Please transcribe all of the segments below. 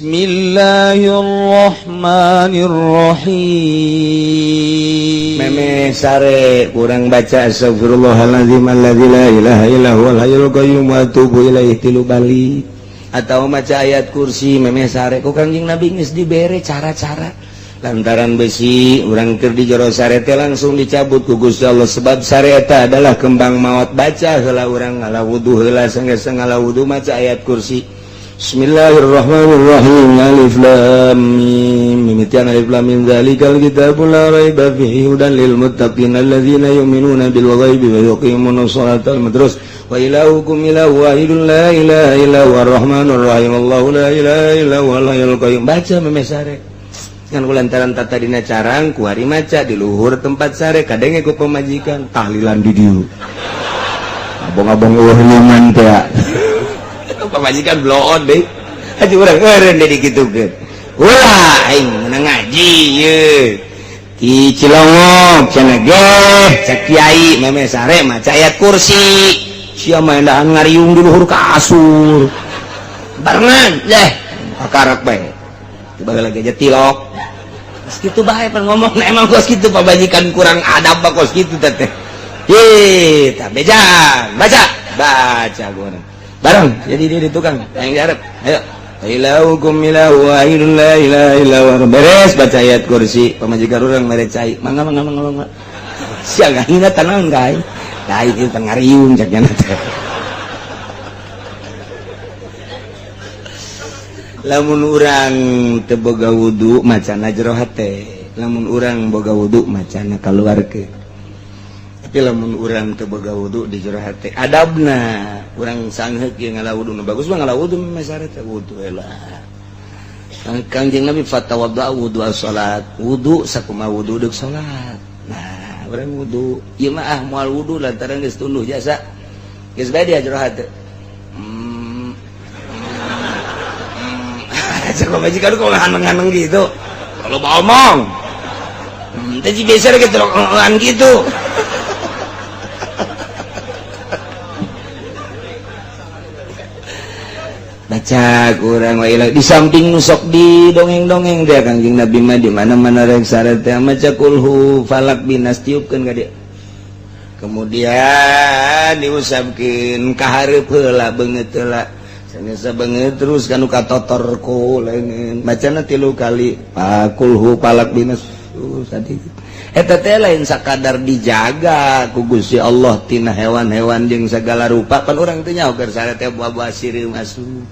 Bismillahirrahmanirrahim. Meme sare kurang baca astagfirullahaladzim alladzi la ilaha illa huwal hayyul qayyum wa atubu ilaihi tilu balik atau maca ayat kursi meme sare ku Kangjeng Nabi geus dibere cara-cara lantaran besi urang keur di jero sare teh langsung dicabut ku Gusti Allah sebab sare eta adalah kembang maot. Baca heula urang ngala wudu heula, sanggeus ngala wudu maca ayat kursi. Bismillahirrahmanirrahim. Alif lam mim, mimitian alif lam mim, dzalikal kitabul la raiba fihi hudan lil muttaqin alladzina yu'minuna bil ghaibi wa yuqimuna sholata. Terus wa ilahukum ilahu wahidun la ilaha illa huwar rahmanur rahim, Allahu la ilaha illa huwal hayyul qayyum. Baca meme sare ngan kulantaran tata dina carang kuari maca di luhur tempat sare, kadenge ku pemajikan tahlilan di dieu, abong-abong eueuh liman teh. Pamajikan bloon deh, haji urang eureun deui dikitukeun. Ulah aing meunang ngaji ye di Cilongok cenah geh cek kiai meme sare maca ayat kursi, sia mah endahan ngariung di luhur kasur barengan deh kakarek bae coba lagi aja tilok. Kos kitu bae pan ngomong emang kos kitu pamajikan kurang adab mah kos kitu teh. Ye tah bejan baca baca gua bareng jadi dia di tukang yang diharap ayo ilahukum ilahu wahidun la ilaha illa huwa. Beres baca ayat kursi, pamajikan urang mere cai, mangga mangga mangga mangga, sia ngahina tenang kai kai ieu teh ngariung cek nya teh. Lamun urang teu boga wudu macana jero hate, lamun urang boga wudu macana kaluarkeun, tapi lamun urang teu boga wudu di jero hate adabna urang sangheuk ieu ngala wudu. Nu bagus mah ngala wudu mah sare teh wudu heula. Kangjeng Nabi fatawadda wudu salat, wudu sakumaha wudu deuk salat. Nah, urang wudu ieu mah ah moal wudu lantaran geus tunduh jasa geus bae dia jero hate. Cek pamajikan kok nganeng-nganeng gitu kalau mau omong teh biasa gitu gitu. Baca kurang wa di samping nusok di dongeng-dongeng dia Kangjeng Nabi mah di mana-mana rek sare teh maca kulhu falak binas tiupkeun ka dia, kemudian diusapkeun ka hareup heula beungeut heula sanes beungeut terus kanu katotor ku leungeun macana 3 kali kulhu falak binas tadi eta teh lain sakadar dijaga ku Gusti Allah tina hewan-hewan jeung segala rupa. Pan urang teh nyaho keur sare teh buah-buah sireum asup,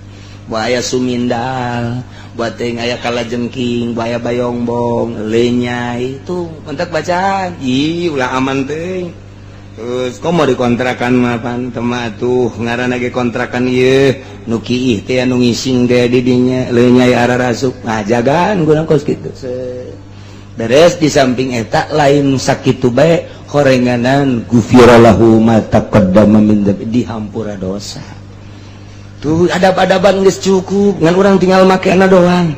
buaya sumindal, buat teh aya kalajengking, buaya bayongbong, lenyai itu mentak bacaan. Ih, ulah aman teh. Terus kok mau dikontrakan mah pan tema tuh ngaranna ge kontrakan ieu nu kiih teh anu ngising teh di dinya lenyai ararasup. Nah, jagaan guna kos kitu. Beres di samping eta lain sakitu bae horenganan gufira lahu ma taqaddama min dzambi, dihampura dosa. Tuh adab-adaban geus cukup ngan urang tinggal makena doang.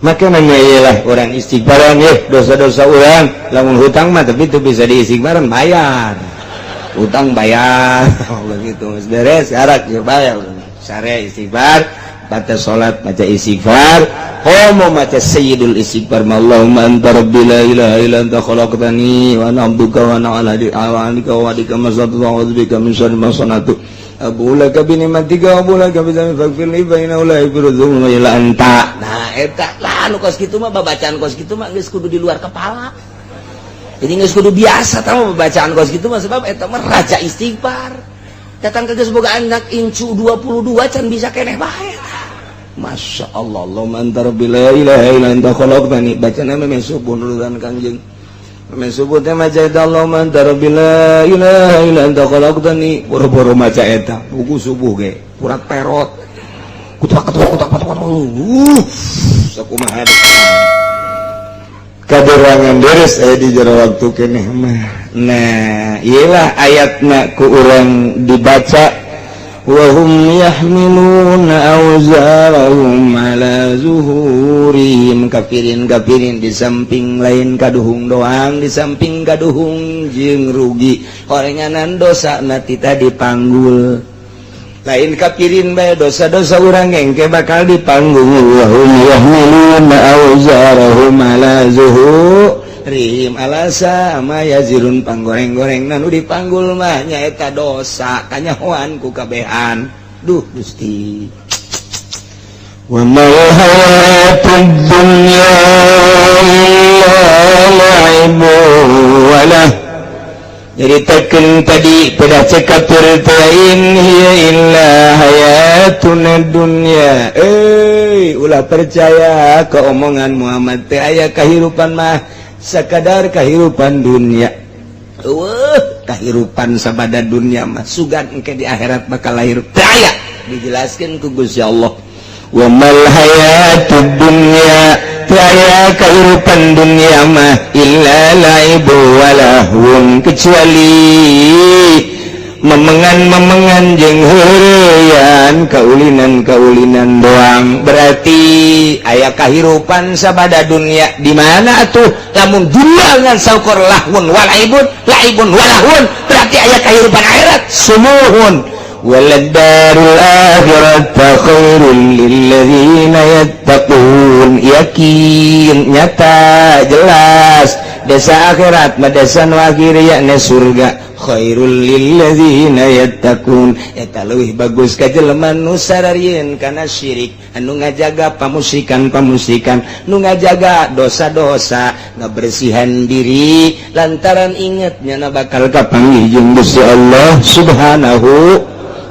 Makena lah urang istighfaran ye dosa-dosa urang, lamun hutang mah tapi itu bisa diistighfaran bayar. Utang bayar begitu geus beres syarat ya bayar. Sare istighfar, baca salat baca istighfar, homo maca sayyidul istighfar, Allahumma anta rabbi la ilaha illa anta khalaqtani wa ana abduka wa ana ala ahdika wa wa'dika mastata'tu a'udzu bika min syarri ma sana'tu abu laka bi ni'matika wa abu laka bi dzambi faghfir li fa innahu la yaghfiru dzunuba illa anta. Nah eta lah anu kos kitu mah babacaan kos kitu mah geus kudu di luar kepala. Jadi geus kudu biasa tah babacaan kos kitu mah sebab eta mah raja istighfar. Datang ke geus boga anak incu 22 can bisa keneh bae. Masya Allah, Allahumma anta rabbi la ilaha illa anta khalaqtani. Bacana meme subuh nurutan Kangjeng. Meme subuh teh maca eta Allahumma anta rabbi la ilaha illa anta khalaqtani. Boro-boro maca eta, buku subuh ge kurat perot. Kutak kutak kutak kutak. Sakumaha kaderangan beres aya di jero waktu keneh mah. Nah, iyalah ayatna ku urang dibaca wa hum yahmiluna awzarahum ala zuhurihim. Kafirin kafirin di samping lain kaduhung doang, di samping kaduhung jeung rugi horenganan dosa nanti tadi panggul. Lain kafirin bae dosa-dosa urang engke bakal dipanggung. Wa hum Yahmiluna awzarahum ala zuhurihim ala sa'a ma yazirun. Panggoreng-goreng nu dipanggul mah nyaeta dosa, kanyahoan ku kabehan. Duh Gusti. Wa mal hayatud dunya illa la'ibun wa lahu. Nyaritakeun tadi pada cekapir teh, in hiya illa hayatuna dunya. Eh, ulah percaya ke omongan Muhammad teh, aya kahirupan mah sakadar kahirupan dunia. Eueuh kahirupan sabada dunia mah, sugan engke di akhirat bakal lahir teu aya. Dijelaskeun ku Gusti Allah, wa mal hayatud dunya, teu aya kehidupan dunia mah, illa laibu wa lahwun, kecuali memengan-memengan jeung heureuyan, kaulinan-kaulinan doang. Berarti aya kahirupan sabada dunia di mana atuh? Lamun dunia ngan saukur lahwun walaibun, laibun walahwun, berarti aya kahirupan akhirat. Sumuhun, waladdarul akhirata khairul lilladzina yattaqun. Yakin, nyata, jelas desa akhirat mah desa nu akhir, yakni surga. Khairul lilladzina yattaqun, eta leuwih bagus ka jelema nu sararieun kana syirik, anu ngajaga pamusikan-pamusikan, nu ngajaga dosa-dosa, ngabersihan diri lantaran inget nyana bakal kapanggih jeung Gusti Allah Subhanahu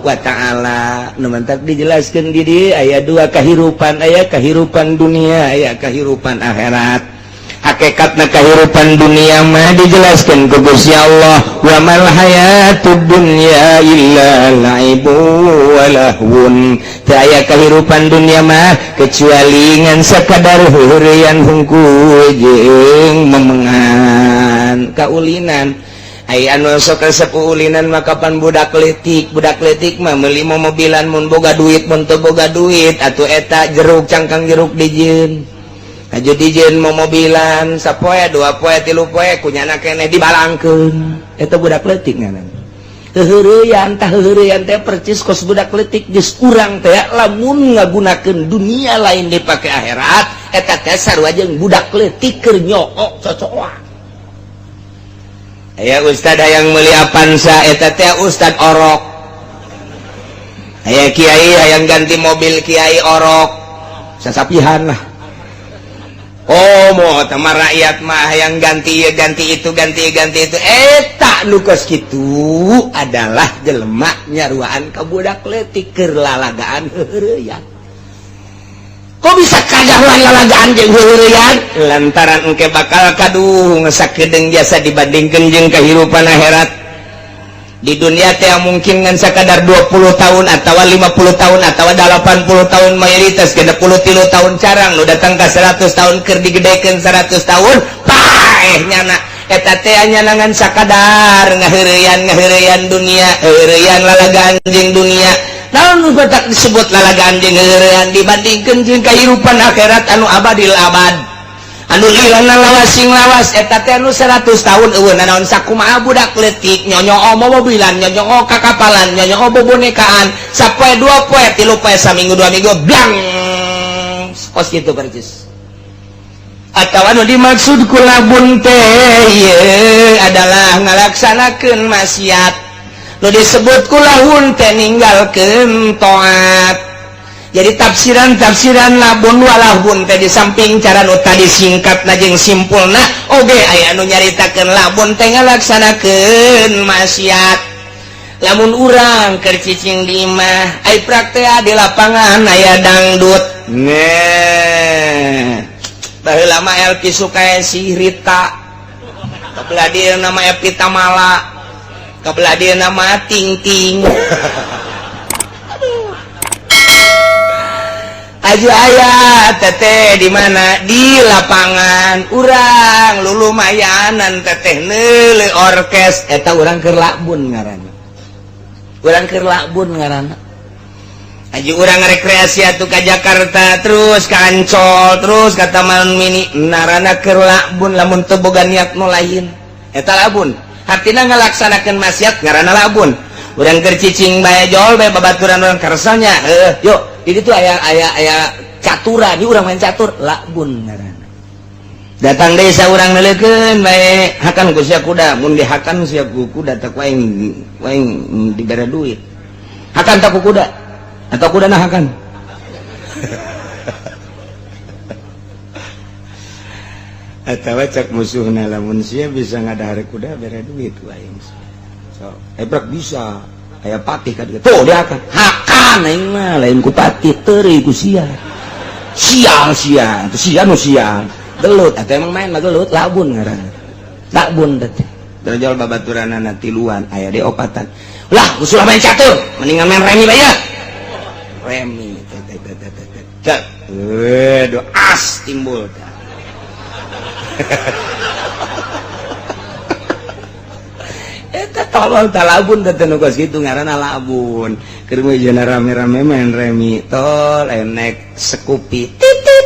wa ta'ala. Nu mantak dijelaskan di dieu aya dua kahirupan, aya kahirupan dunia, aya kahirupan akhirat. Hakikatna kahirupan dunia mah dijelaskan ku Gusti Allah, wa mal hayatud dunya illa laibu wa lahwun. Teu aya kahirupan dunia mah kecuali ngan sakadar heureuyan hungkul jeung memengan, kaulinan. Aya anu sok resep ulinan mah kapan budak leutik. Budak leutik mah meuli mobilan mun boga duit, mun teu boga duit atuh eta jeruk, cangkang jeruk dijieun. Aju dijieun mobilan sapoe, 2 poe, 3 poe, kunyana keneh dibalangkeun. Eta budak leutik ngaran heureyan. Tah, heureyan teh percis kos budak leutik. Geus urang teh lamun ngagunakeun dunia lain dipake akhirat, eta teh sarua jeung budak leutik keur nyook cocokan. Aya ustad yang meuli Avanza, eta teh ustad orok. Aya kiai hayang ganti mobil, kiai orok sasapihan lah. Oh, mau teman rakyat mah yang ganti ya ganti itu, ganti ganti itu. Eta nu kos kitu adalah jelema nyaruaan ka budak leutik keur lalagaan, heureyan. Kok bisa kagahuan lalagaan jeung heureyan? Lantaran engke bakal kaduh sakedeung jasa dibandingkeun jeung kehidupan akhirat. Di dunia teh mungkin ngan sakadar 20 tahun atau 50 tahun atau 80 tahun, mayoritas 63 tahun, carang nu datang ke 100 tahun. Keur digedekeun 100 tahun, paeh nyana. Eta teh nyana ngan sakadar ngaheureyan, ngaheureyan dunia, heureyan lalagaan jeung dunia. Naon nu batak disebut lalagaan jeung heureyan? Dibandingkeun jeung kehidupan akhirat anu abadil abad, anu lilana lawasing lawas. Eta teh anu 100 tahun eueuh nanaon. Sakumaha budak leutik nyonyoo mobilan, nyonyoo kakapalan, nyonyoo bobonekaan, sapoe, 2 poe, 3 poe, saminggu, 2 minggu, blang, kos kitu percis. Atau anu dimaksud ku labun teh adalah ngalaksanakeun maksiat, nu disebut ku lahun teh ninggalkeun taat. Jadi tafsiran-tafsiran labun walahun teh di samping cara nu tadi singkat jeung simpulna, oge aya anu nyaritakeun labun teh ngalaksanakeun maksiat. Lamun urang keur cicing di imah, ai praktek di lapangan aya dangdut. Nah, baheula mah Elvi Sukaesih, Rita, kabelah dieu nama Evi Tamala, kabelah dieu nama Ting Ting. Aduh. Aju aya teteh di mana? Di lapangan. Urang lulumayanan teteh neule orkes. Eta urang keur labun ngaranna, urang keur labun ngaranna. Aju urang rekreasi atuh ka Jakarta, terus ka Ancol, terus ka Taman Mini, ngaranna keur labun lamun teu boga niat nu lain. Eta labun, artina ngalaksanakeun maksiat ngaranna labun. Urang keur cicing bae, jol bae babaturan urang, karesanya, heuh, yuk di ditu aya aya aya Caturan, ini urang main catur, labun ngaranna. Datang desa urang neuleukeun bae, hakan ku sia kuda, mun dihakan sia ku kuda teh ku aing dibere duit. Hakan tak ku kuda? Atau kuda nah hakan? Atawa cak musuhna lamun sia bisa ngadahar kuda bere duit ku aing. So, ebrek bisa. Aya patih ka dieu. Tuh dihakan. Hakan aing mah lain ku patih teuri ku sia. Sial sia, teu sia nu sial. Gelut atuh emang main mah gelut labun ngaranna. Labun teh. Terjol babaturanana tiluan aya di opatan. Lah, usul main catur, mendingan main remi bae ya. Remi teh teh teh teh teh. Waduh, as timbul teh. Eta tolol ta labun teh nu kos kitu ngaranna labun. Keur meujana rame-rame main remi tol enek sekupi titit.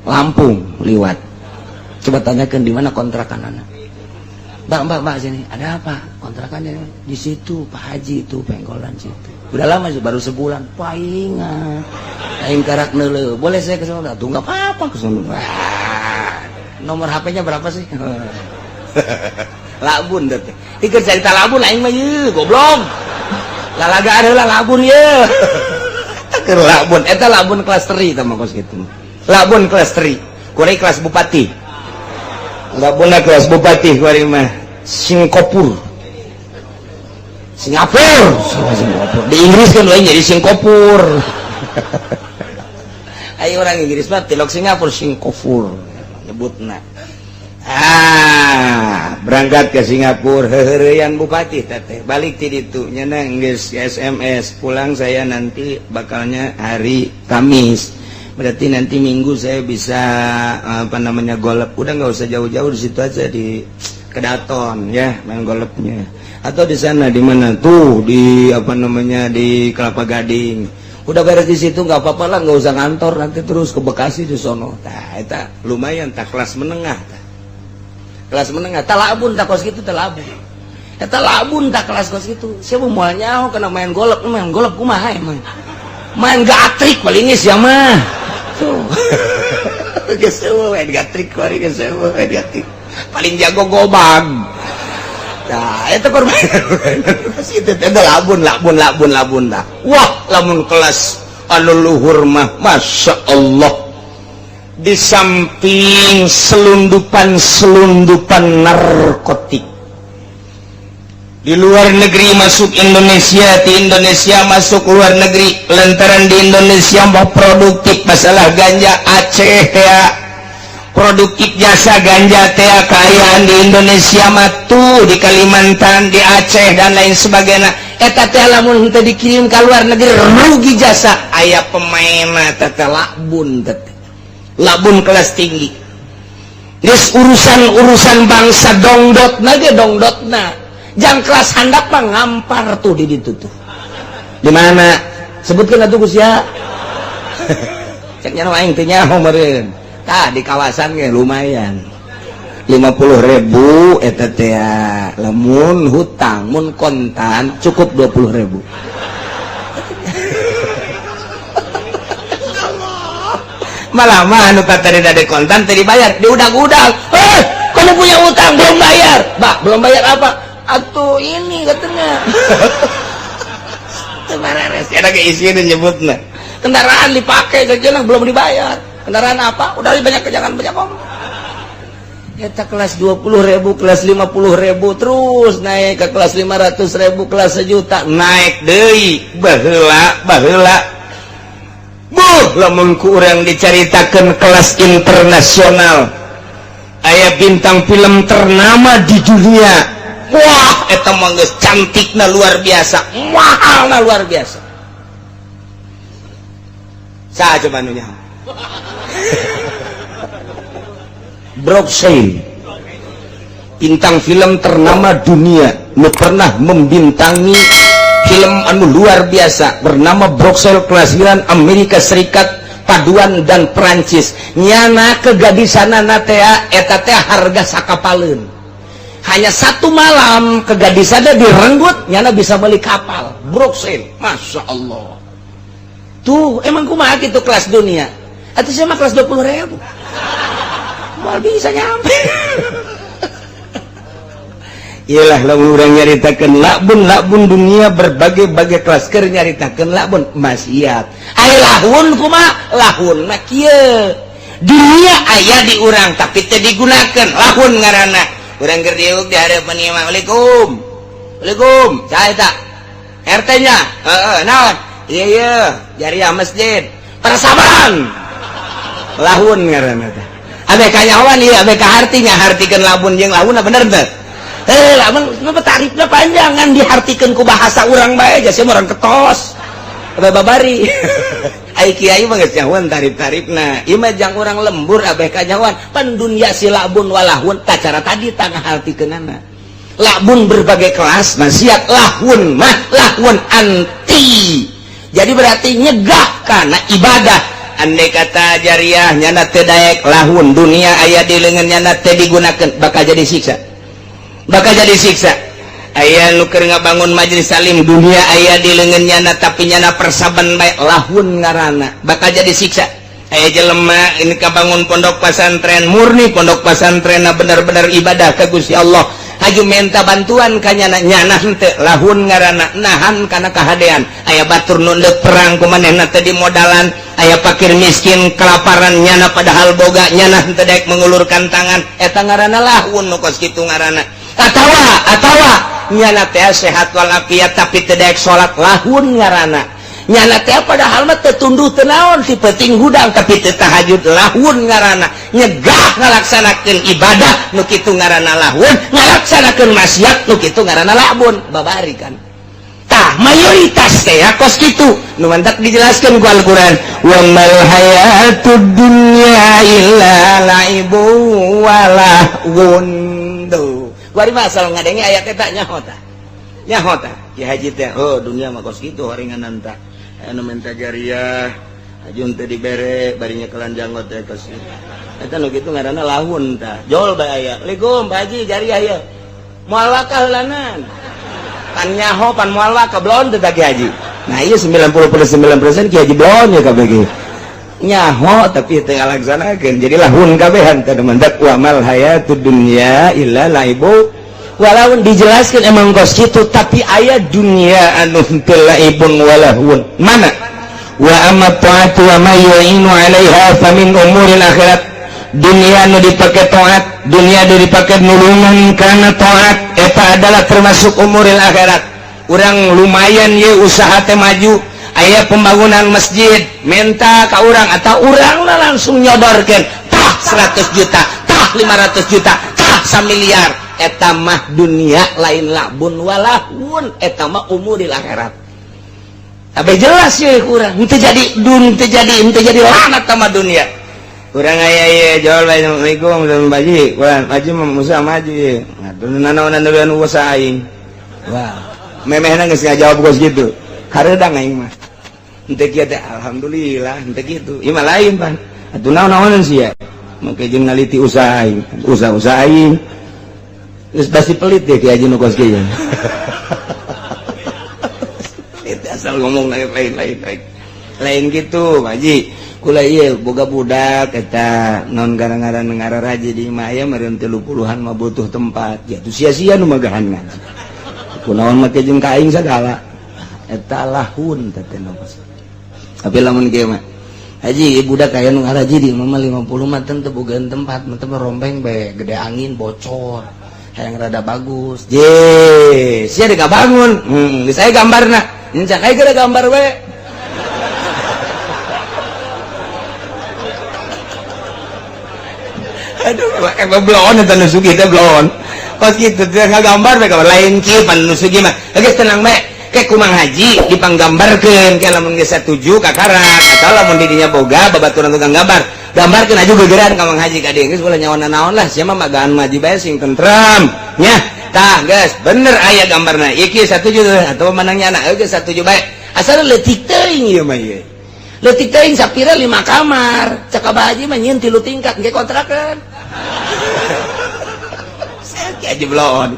Lampung liwat. Coba tanyakan di mana kontrakan anak. Mbak, mbak, mbak sini ada apa? Kontrakannya di situ, Pak Haji itu pengkolan situ. Udah lama sih, baru sebulan. Paingan. Aing karak neuleuh. Boleh saya ke sana? Tuh enggak apa-apa ke sana. Nomor HP-nya berapa sih? Labun teh. Ieu cerita labun aing mah ieu, goblok. Lalagaan heula labun ieu. Keur labun, eta labun kelas 3 tah mah kos kitu. Labun kelas 3. Kuari kelas bupati. Labunna kelas bupati kuari mah Singapura. Singapura, Singapura. Di Inggris kan lain jadi Singapura. Ayo orang Inggris mah tilok Singapura, Singapura nyebutna. Ah, berangkat ke Singapura heureuyan bupati teteh balik ti ditu nya geus SMS pulang saya nanti bakalnya hari Kamis. Berarti nanti Minggu saya bisa apa namanya golep. Udah nggak usah jauh-jauh, di situ aja di Kedaton ya main golepnya. Atau di sana di mana tuh di apa namanya di Kelapa Gading. Udah beres di situ nggak apa-apa lah, nggak usah ngantor nanti terus ke Bekasi di sono. Tah eta lumayan tak kelas menengah tah. Kelas menengah tak labun tak kos kitu tak labun. Eta labun tak kelas kos kitu. Siapa moal nyaho kana main golep kumaha emang. Main gatrik paling geus ya mah. Tuh. Geus eueuh main gatrik kuari geus eueuh main gatrik. Paling jago gobang. Nah, eta korban. Itu teh labun labun labun labun dah. Wah, lamun kelas anu luhur mah Masya Allah. Di samping selundupan-selundupan narkotik di luar negeri masuk Indonesia, di Indonesia masuk luar negeri, lantaran di Indonesia mau produktif masalah ganja Aceh ya, produktif jasa ganja teh kaayaan di Indonesia matu di Kalimantan, di Aceh dan lain sebagainya. Eta teh lamun henteu dikirim ke luar negeri rugi jasa. Aya pemain teh labun teh. Labun kelas tinggi. Geus urusan-urusan bangsa dongdotna ge dongdotna. Jang kelas handap mah ngampar tuh di ditu tuh. Di mana? Sebutkeun atuh Gus ya. Cek nya aing teu nyaho meureun. Tah di kawasan ge lumayan. 50.000 eta teh lamun hutang mun kontan cukup 20.000. Malah mah anu tadi dari kontan tadi dibayar diudag-udag. Kamu punya utang belum bayar. Mbak, belum bayar apa? Atuh ini katanya. Teu bareres ada ge isieun nyebutna. Kendaraan dipakai jalan belum dibayar. Kendaraan apa? Udah banyak jangan banyak ngomong. Eta kelas 20.000, kelas 50.000, terus naik ke kelas 500.000, kelas 1 juta, naik deui. Baheula, baheula. Buh, lamun ku urang dicaritakeun kelas internasional. Aya bintang film ternama di dunia. Wah, eta mah geus cantikna luar biasa, mahalna luar biasa. Saha coba nu nyaho? Brookside, bintang film ternama dunia, nu pernah membintangi film anu luar biasa bernama Brookside kelahiran Amerika Serikat, paduan dan Perancis. Nyana kegadisanana teh eta teh harga sakapaleun. Hanya satu malam kegadisanna direnggut, nyana bisa beli kapal Brookside. Masya Allah. Tuh, emang kumaha gitu kelas dunia? Atau saya mah kelas 20.000. Moal bisa nyampe. Iyalah, lamun urang nyaritakeun la'bun la'bun dunia berbagai-bagai kelas, keur nyaritakeun la'bun maksiat. Ai lahwun kumaha? Lahwun mah kieu. Dunia aya di urang tapi teu digunakeun, lahwun ngaranna. Urang keur diuk di hareupeun ieu mah, "Assalamualaikum. Assalamualaikum." Saha eta? RT nya. Heeh, naon? Iya iya, jariah masjid. Persaban. Lahwun ngaranna teh. Abe kanyahoan ieu, abe kaharti ngahartikeun la'bun jeung lahwun, bener teu? Eh, lamun tarifnya panjang kan dihartikeun ku bahasa urang bae, jasa urang ketos. Abe babari. Ai kiai mah geus nyahoan tarif-tarifna. Ieu mah jang urang lembur abe kanyahoan. Pan dunya si la'bun walahwun ta cara tadi tah ngahartikeunana. La'bun berbagai kelas, maksiat, lahwun mah lahwun anti. Jadi berarti nyegah karena ibadah. Andai kata jariah nyana teu daek, lahwun, dunia aya di leungeun nyana teu digunakeun, bakal jadi siksa. Bakal jadi siksa. Aya nu keur ngabangun majelis taklim, dunia aya di leungeun nyana tapi nyana persaban bae, lahwun ngaranna, bakal jadi siksa. Aya jelema ini kabangun pondok pesantren, murni pondok pesantren benar-benar ibadah ka Gusti Allah, haju minta bantuan ka nyana, nyana henteu, lahwun ngaranna, nahan kana kahadean. Aya batur nu deuk perang, ku manehna teu dimodalan. Aya fakir miskin kelaparan, nyana padahal boga, nyana henteu daek mengulurkan tangan, eta ngaranna lahwun, nu kos kitu ngaranna. Atawa atawa nyana teh sehat walafiat tapi teu daek salat, lahwun ngaranna. Nyana teh padahal mah teu tunduh, teu naon, ti peuting hudang tapi teu tahajud, lahwun ngaranna. Nyegah ngalaksanakeun ibadah nu kitu ngaranna lahwun, ngalaksanakeun maksiat nu kitu ngaranna la'bun. Babari kan? Tah, mayoritas teh ya kos kitu nu mantak dijelaskeun ku Al-Qur'an, wa mal hayatud dunya illa laibu wa lahwun. Tuh, kuari mah asal ngadenge ayat eta nyaho tah, nyaho tah Ki Haji teh, oh, dunia mah kos kitu horenganan. Tah, anu minta jariah ajun teh dibere, barinya kelan janggot teh kos eta, nu kitu ngaranna lahwun. Tah, jol bae aya, "Assalamualaikum, Pak Haji, jariah ieu." Moal wakah heulanan pan nyaho, pan moal wakah, blon teh Ki Haji. Nah, iya, 99% Ki Haji blon ya, KBG nyaho tapi teu ngalaksanakeun, jadi lahwun kabehan. Teh mantak wa mal hayatud dunya illa laibu walaupun dijelaskan emang kos kitu, tapi aya dunia anu henteu laibun walahwun. Mana? Wa amma ta'atu wa ma yu'inu 'alaiha fa min umuril akhirat. Dunia nu dipake taat, dunia nu dipake nulungan kana taat, eta adalah termasuk umuril akhirat. Urang lumayan ye, usaha teh maju, aya pembangunan masjid minta ka urang atau urang lah langsung nyodorkeun, tah 100 juta, tah 500 juta, tah 1 miliar, eta mah dunia lain la'bun walahwun, eta mah umuril akhirat. Tapi jelas ya, kurang henteu jadi dun, henteu jadi, henteu jadi laknat sama dunia. Kurang aya ye, jual bae, "Assalamualaikum, Pak Haji." Kurang Haji mah usaha maju ye. Atuh nanaonan duluan usaha aing. Wah, memehna geus ngajawab kos kitu. Hareudang aing mah. Henteu kieu teh alhamdulillah, henteu kitu. Ieu mah lain pan. Atuh naon-naonan sia? Make jeung naliti usaha aing, usaha-usaha aing. Geus pasti pelit deh Ki Haji nu kos kieu. Pelit asal ngomong lain lain lain lain. Lain gitu, Pak Haji. Kula ieu boga budak eta non gara-gara ngararaji di imah aya meureun 30-an mah butuh tempat. Ya tuh sia-sia nu magahan ngaji. Kunaon make jeung ka aing sagala. Eta lahwun teh nu kos. Tapi lamun kieu mah, "Haji, budak aya nu ngaraji di imah mah 50 mah teu bogaan tempat, mah teu rompeng bae, gede angin bocor. Hayang rada bagus." Je, sia deuk bangun. Geus aya gambarna. Encan aya geura gambar we. Aduh, emang belon eta nu sugih teh belon. Kos kitu teh ngagambar we gambar lain kieu pan nu sugih mah. Geus tenang bae. Kayak kumang haji dipanggambarkeun, ke lamun geus satuju kakarak atau lamun di dinya boga babaturan tukang gambar. Gambarkeun aju gegeran ka Mang Haji ka dieu, geus ulah nyawana naon lah, sia mah magaan maju bae sing tentrem. Nya, tah geus bener aya gambarna. Ieu kieu satuju atau manangnya anak geus satuju bae. Asal leutik teuing ieu mah ieu. Leutik teuing sapira 5 kamar. Cek Abah Haji mah nyieun 3 tingkat engke kontrakan. Saya aja belon.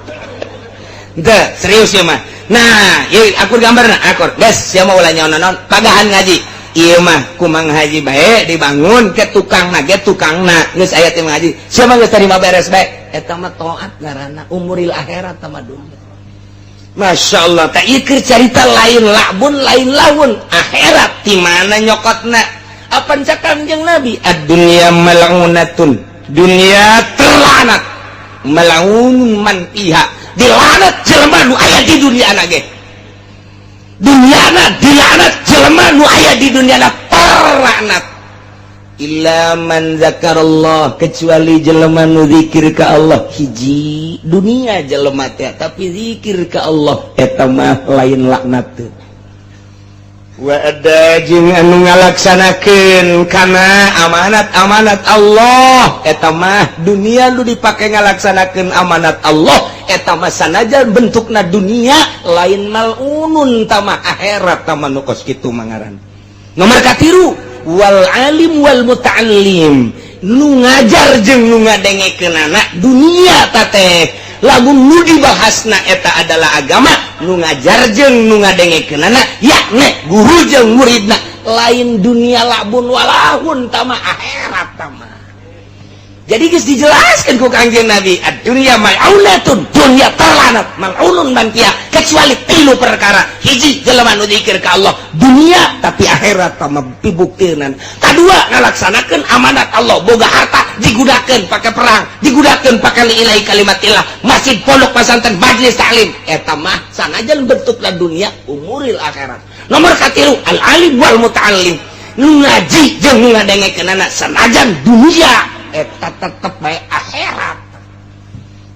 Ente serius ya mah. Nah, ieu akur gambarna, akur. Geus, sia mah ulah nyaona naon, pagahan ngaji. Ieu mah ku Mang Haji bae dibangun ke tukang na ge tukangna geus aya teh Mang Haji. Siapa geus tarima beres bae. Eta mah taat ngaranna umuril akhirat sama dunya. Masya Allah, tak ieu keur carita lain labun lain laun akhirat di mana nyokotna? Apa cak Kanjeng Nabi? Ad-dunya mal'unatun. Dunia terlanat. Mal'un man fiha. Dilaknat jelema nu aya di dunia na ge. Dunyana dilaknat jelema nu aya di dunia na terlaknat. Illa man zakarallah, kecuali jelema nu zikir ka Allah. Hiji dunia jelema teh tapi zikir ka Allah eta mah lain laknat teh. Wa ada jeung anu ngalaksanakeun kana amanat-amanat Allah eta mah dunia nu dipake ngalaksanakeun amanat Allah eta mah sanajan bentukna dunia lain malunun tamah akhirat tamah nu kos kitu mangaran. Nomor katilu wal alim wal muta'allim, nu ngajar jeung nu ngadengekeunana dunia tateh lamun nu dibahasna eta adalah agama, nu ngajar jeung nu ngadengekeunana yakni guru jeung muridna lain dunia labun walahun tama akhirat tama. Jadi geus dijelaskan ku Kangjeng Nabi, ad-dunya mal'unatun, dunya terlanat, mal'unun man fiha, kecuali tilu perkara. Hiji jelema nu zikir ka Allah dunia tapi akhirat tama pibuktieunan. Kadua ngalaksanakeun amanat Allah, boga harta digunakeun pake perang, digunakeun pake liilai kalimatillah, masjid, pondok pesantren, majelis taklim, eta mah sanajan bentukna dunia umuril akhirat. Nomor katilu al alim wal muta'allim, nu ngaji jeung nu ngadengekeunana sanajan dunia eta tetep bae akhirat.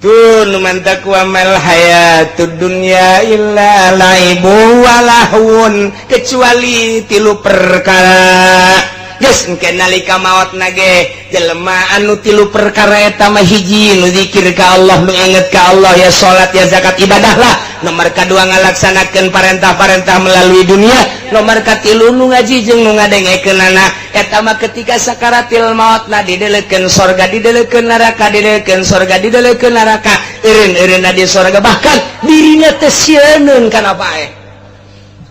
Tuh nu mantak wa mal hayatud dunya illa laibu wa lahun, kecuali tilu perkara. Geus engke nalika maot nage jelema anu tilu perkara eta mah hiji nu zikir ka Allah, nu inget ka Allah, ya salat ya zakat ibadah lah. Nomor kadua ngalaksanakeun parentah-parentah melalui dunia. Nomor katilu nu ngaji jeung nu ngadengekeunana eta mah ketika sakaratil maot na didelekeun sorga didelekeun neraka didelekeun sorga didelekeun neraka eureun-eureunna di sorga bahkan dirina teh sieun kana paeh.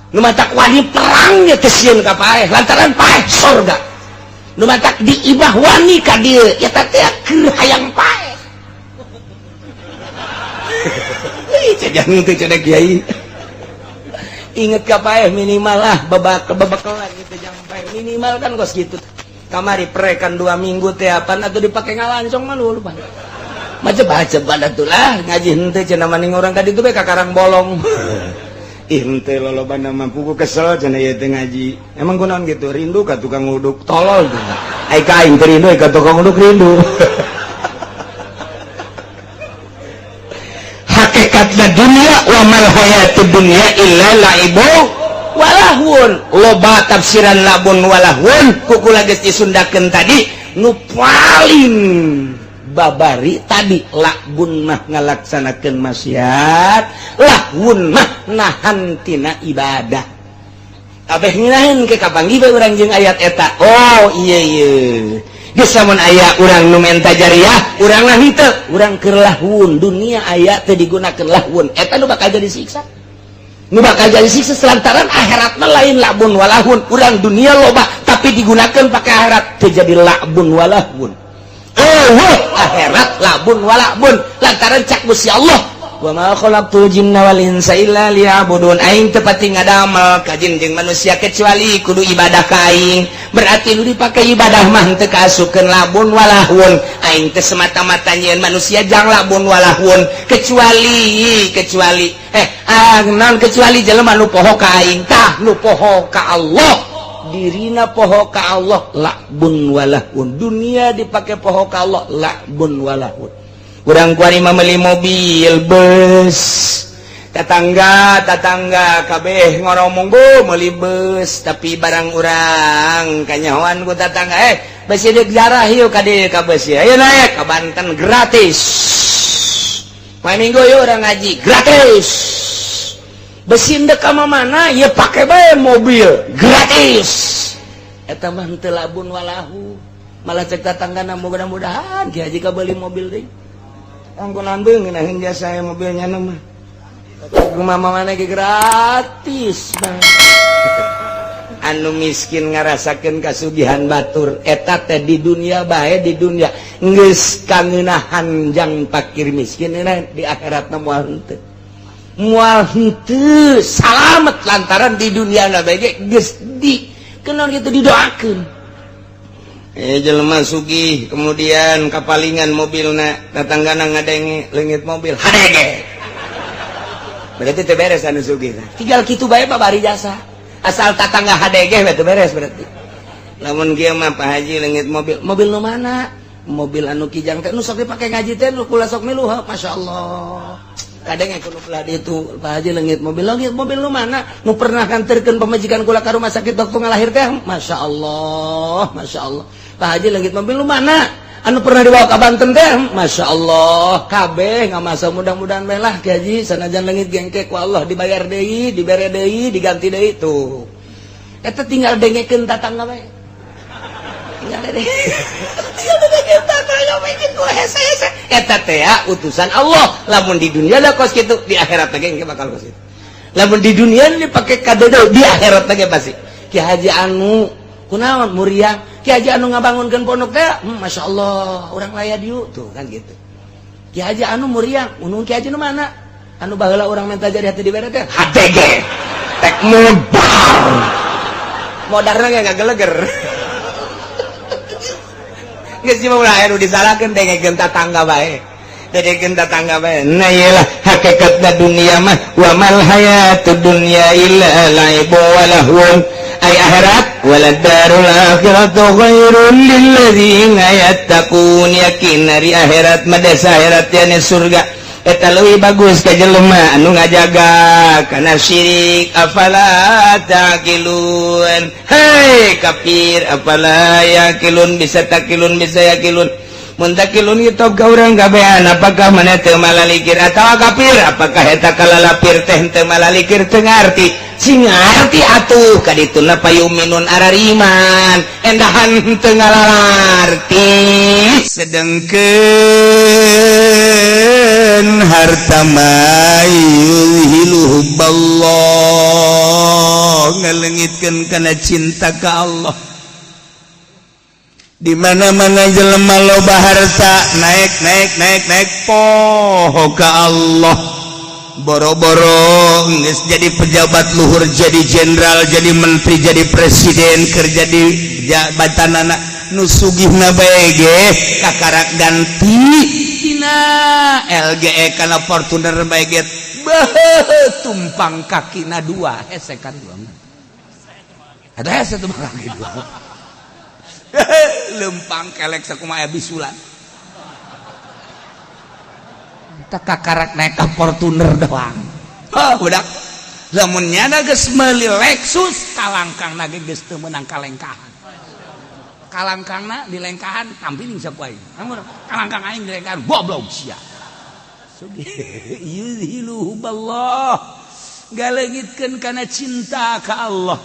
Nu matak wani perangnya teh sieun ka paeh lantaran paeh sorga. Nu matak di ibah wani ka dieu eta teh keur hayang paeh. Ih cajan teh cenah kiai. Inget ka paeh minimal lah babak-babakalan gitu jangan paeh minimal kan kos gitu. Kamari prekan 2 minggu teh apaan atuh dipake ngalancong mah lu lupa. Macem-macem atuh lah ngaji henteu cenah maning urang ka ditu bae ka Karang Bolong. Ih henteu lolobana mah pugu kesel cenah ieu teh ngaji. Emang kunaon gitu rindu ka tukang uduk tolol tuh. Ai ka aing teh rindu ka tukang uduk rindu. Hakikatna dunia wa mal hayatud dunya illa laibu walahun. Loba tafsiran labun walahun kukula geus disundakeun tadi nu paling babari tadi labun mah ngalaksanakeun maksiat, lahun mah nahan tina ibadah. Abeh ngeunaheun ke kapanggih bae urang jeung ayat eta. Oh iya iya. Geus lamun aya urang nu menta jariah, urang lah henteu, urang keur lahun dunia aya teu digunakeun lahun. Eta nu bakal jadi siksa. Nu bakal jadi siksa lantaran akhirat mah lain labun walahun. Urang dunia loba tapi digunakeun pake akhirat teu jadi labun walahun. Oh, akhirat labun walabun lantaran cak Gusti Allah wa ma khalaqtul jinna wal insa illa liya'budun. Aing teu pati ngadamel ka jin jeung manusia kecuali kudu ibadah ka aing. Berarti nu dipake ibadah mah teu kaasukeun labun walahun. Aing teh semata-mata nyieun manusia jang labun walahun kecuali kecuali naon kecuali jelema nu poho ka aing. Tah nu poho ka Allah dirina poho ka Allah labun walahun. Dunia dipake poho ka Allah labun walahun. Urang kuari mah meuli mobil bus, tetangga tetangga kabeh ngoromong go meuli bus, tapi barang urang kanyahoan ku tetangga besi deuk jarah yuk ka dieu ka bus ayo naik ka Banten gratis. Poe Minggu yuk urang ngaji gratis. Besi ndek ka mana ya pake bae mobil gratis. Eta mah henteu labun walahu. Malah cek tetanggana mudah-mudahan Ki Haji ka beuli mobil deui. Angkunan beung ngeunaheun jasa mobilnya mah. Mama mana ge gratis bang. Anu miskin ngarasakeun kasugihan batur, eta teh di dunia bae. Di dunia geus kangeunahan jang pakir miskin, di akhirat moal henteu, moal henteu salamet, lantaran di dunia na bae geus di kenaon gitu, didoakeun. Jelema sugih kemudian kapalingan mobilna, tatanggana ngadenge leungit mobil, hadege. Berarti teu beres anu sugih. Tinggal kitu bae mah bari jasa, asal tatangga hadege teu beres. Berarti lamun kieu mah, Pak Haji leungit mobil. Mobil nu mana? Mobil anu Kijang teh, nu sok dipake ngaji teh, nu kula sok milu. Masya Allah, kadang yang kudu belah itu. Pak Haji leungit mobil. Leungit mobil nu mana? Nu pernah nganterkeun pamajikan kula ka rumah sakit waktu ngalahir teh. Masya Allah, Masya Allah. Pak Haji leungit mobil nu mana? Anu pernah dibawa ke Banten teh. Masya Allah, kabeh nggak masa. Mudah-mudahan melah Ki Haji, sanajan leungit gengke ku Allah dibayar deui, dibere deui, diganti deui. Tuh, eta tinggal dengekeun tatangga bae, tinggal denge, tinggal dengekeun tatangga bae kitu hese hese. Eta teh ya utusan Allah. Lamun di dunia da kos kitu, di akhirat teh engke bakal kos kitu. Lamun di dunia dipake kadodo, di akhirat teh pasti. Ki Haji anu kunaon muriang, Ki Haji anu ngabangunkeun pondok teh, Masya Allah, urang laya dieu tuh kan gitu. Ki Haji anu muriang unung. Ki Haji nu mana? Anu baheula urang minta jadi hati dibere teh. HTG tek modar, modarna ge ngageleger. Geus mah ulah anu disalahkeun, dengekeun tatangga bae, dengekeun tatangga bae. Nah, iyalah hakikatna dunia mah, wa mal hayatud dunya illa laibu wa lahwun. Ay akhirat, waladarul akhiratu khairul lilladzina yattaqun. Yakin ari akhirat mah, desa akhirat yani surga, eta leuwih bagus ka jelema anu ngajaga kana syirik. Afala taqilun? Hei kafir, afala yaqilun? Bisa taqilun, bisa yaqilun. Mun taqilun itu ka urang kabehan. Apakah mana teu malalikir atawa kafir? Apakah eta kalalapir teh teu malalikir, teu ngarti? Sing ngarti atuh ka dituna payuminun arariman, endahan teu ngalalarti. Sedengkeun harta mah yuzhilu hubballah, ngalengitkeun kana cinta ka Allah. Di mana-mana jelema loba harta, naik naik naik naik, poho ka Allah. Boro-boro geus jadi pejabat luhur, jadi jenderal, jadi menteri, jadi presiden, kerja di jabatanana, nu sugihna bae ge kakarak ganti tina LGE kana Fortuner bae ge, beuh, tumpang kakina dua, hese kan dua. Ada hese tumpang kaki dua, lempang kelek sakumaha bisulan. Tak kakarak naik ka Fortuner doang. Oh, budak, lamun nyana geus meuli Lexus, kalangkang ge geus teu meunang kalengkahan. Kalangkangna dilengkahan, tampiling saku aing. Kalangkang aing dilengkahan, goblok sia. Yuzhilu hubballah, galeungitkeun kana cinta ka Allah.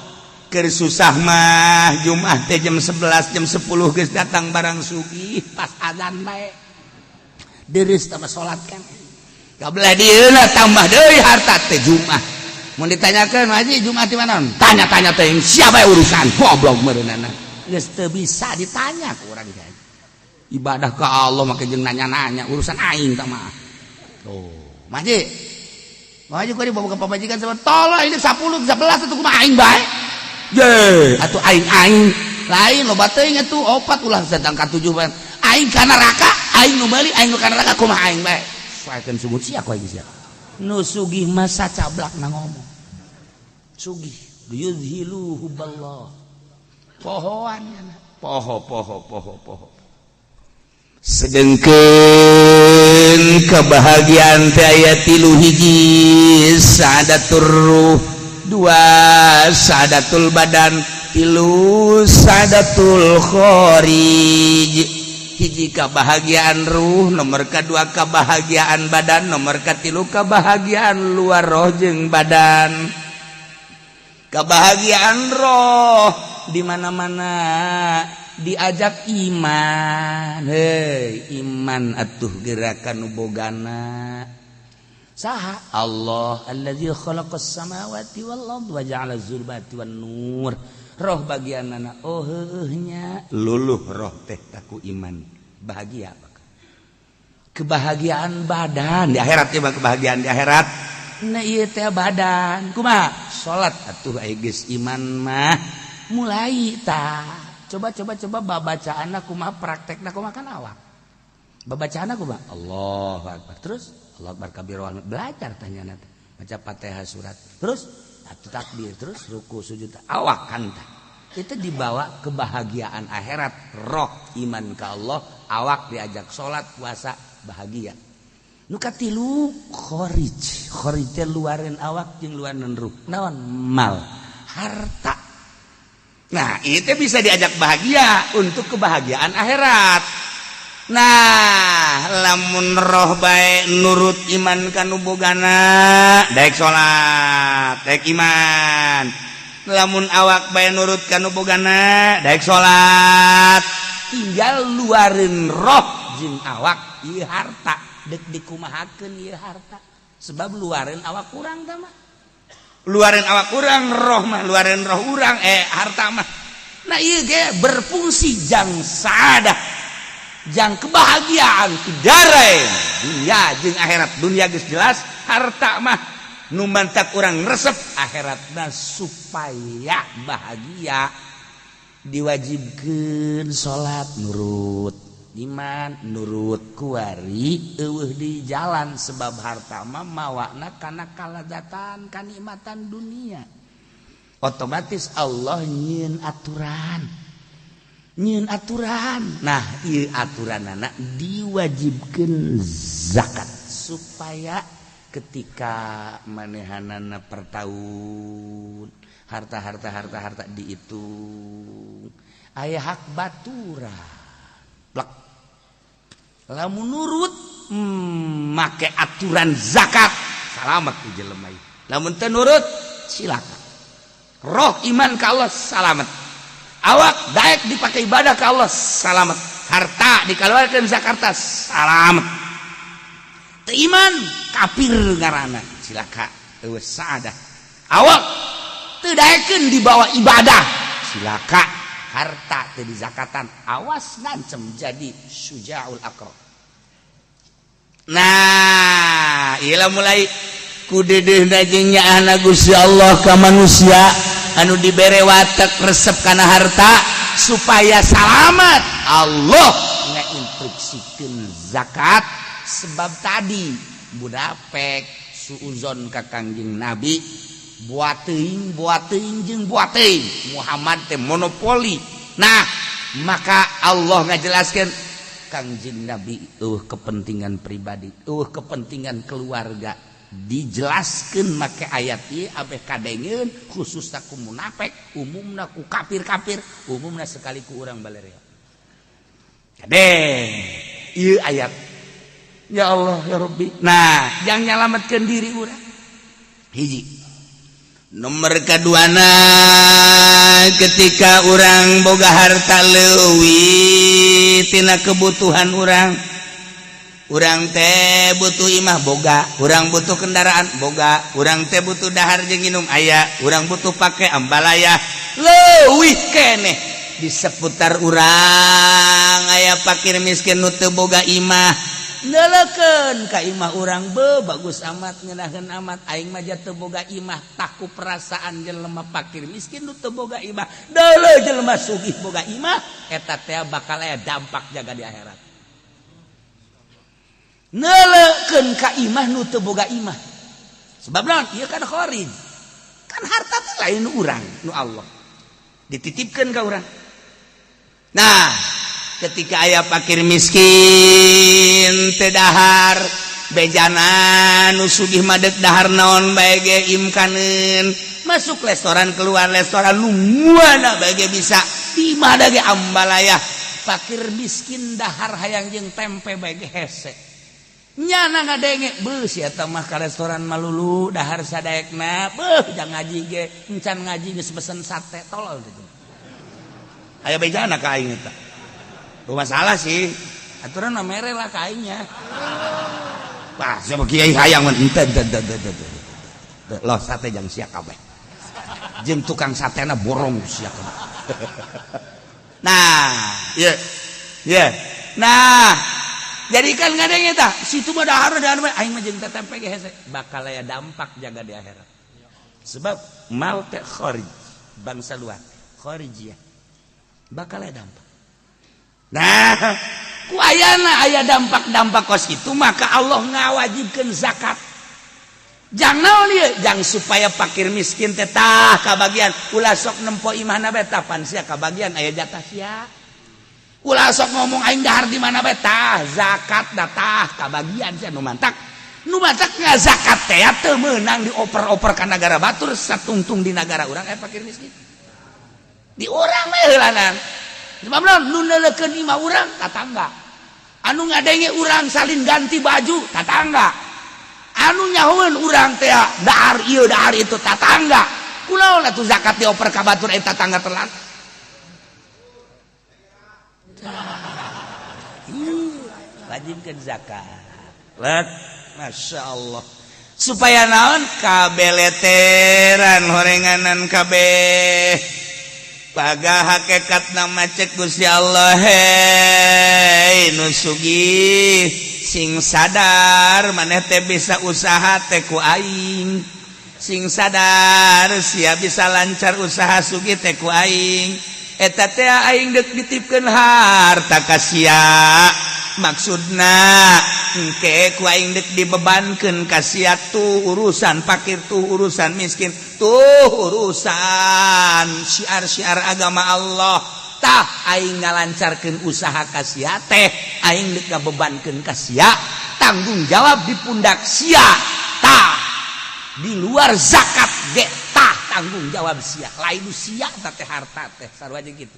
Keur susah mah Jumat teh jam 11, jam 10 geus datang barang sugih, pas azan bae deres tambah salat kan. Kabelah dieuna tambah deui harta teh. Jumat mun ditanyakeun, "Haji, Jumat di mana?" Tanya-tanya teh siapa urusan, goblok meureunana. Geus teu bisa ditanya ku urang teh. Ibadah ka Allah make jeung nanya-nanya urusan aing tah mah. Tuh, Haji, Haji kok dibawa ke pamajikan sama tolong ini 10 11 itu kumaha aing bae. Ye, atuh aing-aing lain loba teuing atuh opat, ulah sedang ka tujuh bae. Aing ka neraka, aing nu meuli, aing nu ka neraka kumaha aing bae. Saekeun sungut sia ku aing sia. Nu sugih masa cablak na ngomong. Sugih yuzhilu hubballah. Pohoan poho poho poho poho. Sedengkeun kebahagiaan teh aya tilu: hiji sadatur ruh, dua sadatul badan, tilu sadatul khorij. Hiji kebahagiaan ruh, nomor kedua kebahagiaan badan, nomor katilu kebahagiaan luar roh jeung badan. Kebahagiaan roh di mana-mana diajak iman. Hei iman atuh, gerakan bogana saha? Allah, allazi khalaqas samawati wal ard wa ja'ala zulumati wan nur. Roh bagian anak, oh heuhnya luluh roh teh taku iman, bahagia. Kebahagiaan badan di akhirat ya, kebahagiaan di akhirat. Nah, ieu teh badan kumaha? Salat atuh. Aya geus iman mah mulai ta coba, coba, coba. Babacaan kumaha, praktekna kumaha? Kan awak babacaan kumaha? Allahu Akbar, terus Allah Akbar kabir, belajar tanya teh baca Fatihah, surat, terus atuh takbir, terus ruku, sujud. Awak kan tah itu dibawa kebahagiaan akhirat. Roh iman ke Allah, awak diajak salat, puasa, bahagia. Nu katilu kharij. Kharij teh luarin awak jeung luarin ruh. Naon? Mal, harta. Nah, itu bisa diajak bahagia untuk kebahagiaan akhirat. Nah, lamun roh baik nurut iman kanu bogana, daek salat, daek iman. Lamun awak bae nurut kanu bogana, daek salat, tinggal luarin roh jeung awak. Ieu harta dek dikumahakeun ieu harta? Sebab luarin awak kurang tah mah, luarin awak urang, roh mah luarin roh urang, harta mah. Nah, ieu ge berfungsi jang saadah, jang kebahagiaan darain, dunia jeung akhirat. Dunia geus jelas, harta mah nu mantak urang resep akhiratna. Supaya bahagia diwajibkeun salat, nurut iman, nurut kuari eueuh di jalan, sebab harta mah mawana kana kalazatan, kanikmatan dunia. Otomatis Allah nyieun aturan, nyieun aturan. Nah, ieu aturan anak diwajibkeun zakat supaya ketika manehanana per tahun harta-harta, harta-harta dihitung, aya hak baturan plek. Lamun nurut make aturan zakat, salamet ku jelema. Lamun teu nurut, silakan. Roh iman ka Allah, salamet. Awak daek dipakai ibadah ka Allah, salamet. Harta dikeluarkan zakat, salamet. Teu iman, kafir ngaranna, cilaka, eueuh saadah. Awak teu daekeun dibawa ibadah, cilaka. Harta teu dizakatan, awas, ngancem jadi syujaul aqra. Nah, iyalah mulai ku deudeuhna jeung nyaahna Gusti Allah ka manusia anu dibere watek resep kana harta. Supaya salamat, Allah ngainstruksikeun zakat, sebab tadi munafik suuzon ka Kangjeng Nabi, buat teuing, buat teuing jeung buat teuing, Muhammad teh monopoli. Nah, maka Allah ngajelaskeun Kangjeng Nabi kepentingan pribadi, kepentingan keluarga, dijelaskan make ayat ieu abeh kadengeun, khusus ku munafik, umumna ku kafir-kafir, umumna sekali ku urang balerea. Kadeng ieu ayat, ya Allah, ya Rabbi. Nah, yang nyalametkeun diri urang hiji. Nomor keduana, ketika urang boga harta leuwih tina kebutuhan urang, urang teh butuh imah boga, urang butuh kendaraan boga, urang teh butuh dahar jeung minum aya, urang butuh pakai ambalaya, leuwih keneh di seputar urang aya fakir miskin nu teu boga imah. Neuleukeun ka imah urang, be, bagus amat, ngeunaheun amat, aing mah teu boga imah. Taku perasaan jelema fakir miskin nu teu boga imah, deuleu jelema sugih boga imah, eta teh bakal aya dampak jaga di akhirat. Neuleukeun ka imah nu teu boga imah, sebab naon? Ieu kan kharij, kan harta teh lain urang, nu Allah dititipkeun ka urang. Nah, ketika aya fakir miskin teu dahar, bejana nu sugih mah dek dahar naon bae ge imkaneun, masuk restoran, keluar restoran, nu mana bae ge bisa, di mana ge ambalaya. Fakir miskin dahar hayang jeung tempe bae ge hese. Nyana ngadenge, beuh, sia mah ka restoran malulu, dahar sadaekna, beuh, jangan ngaji ge encan ngaji geus pesen sate. Tolol gitu. Aya bejana ka aing eta. Masalah sih, aturan mah mere lah ka aingnya. Wah, siapa kiai hayang mah, ente ente ente ente. Loh, sate jang sia kabeh. Jeung tukang satena borong sia. Nah, ya ya, nah, jadi kan ngadenge tah situ mah dahar dahar, aing mah jeung tetempe ge hese, bakal aya dampak jaga di akhirat. Sebab mal teh kharij, bangsa luar, kharijiyah, bakal aya dampak. Nah, ku ayana aya dampak-dampak kos itu, maka Allah ngawajibkeun zakat. Jang naon ieu? Jang supaya fakir miskin teh tah kabagian. Ulah sok nempo imahna bae, tah pan sia kabagian, aya jatah sia. Ulah sok ngomong aing dahar di mana bae, tah zakat datah kabagian sia. Nu mantak ngazakat teh teu meunang dioper-oper ka nagara batur, satungtung di nagara urang aya fakir miskin. Di urang mah heulanan. Sebab naon? Nu neuleukeun imah urang tatangga. Anu ngadenge urang salin ganti baju tatangga. Anu nyahoeun urang teh dahar ieu dahar itu tatangga. Kunaon atuh zakat dioper ka batur, eta tatangga telat? Wajibkan zakat. Let, Masya Allah. Supaya naon? Kabeleteran horenganan kabeh. Paga hakekat nama cek Gusti Allah, hei nu sugih, sing sadar maneh teh bisa usaha teh ku aing. Sing sadar sia bisa lancar usaha sugih teh ku aing. Eta teh aing dek ditipkeun harta ka sia, maksudna engke ku aing dek dibebankeun ka sia tuh urusan fakir, tuh urusan miskin, tuh urusan syiar-syiar agama Allah. Tah, aing ngalancarkeun usaha ka sia teh aing dek ngabebankeun ka sia, tanggung jawab di pundak sia. Tah, di luar zakat ge tah tanggung jawab sia, lain sia teh harta teh sarua jeung kitu.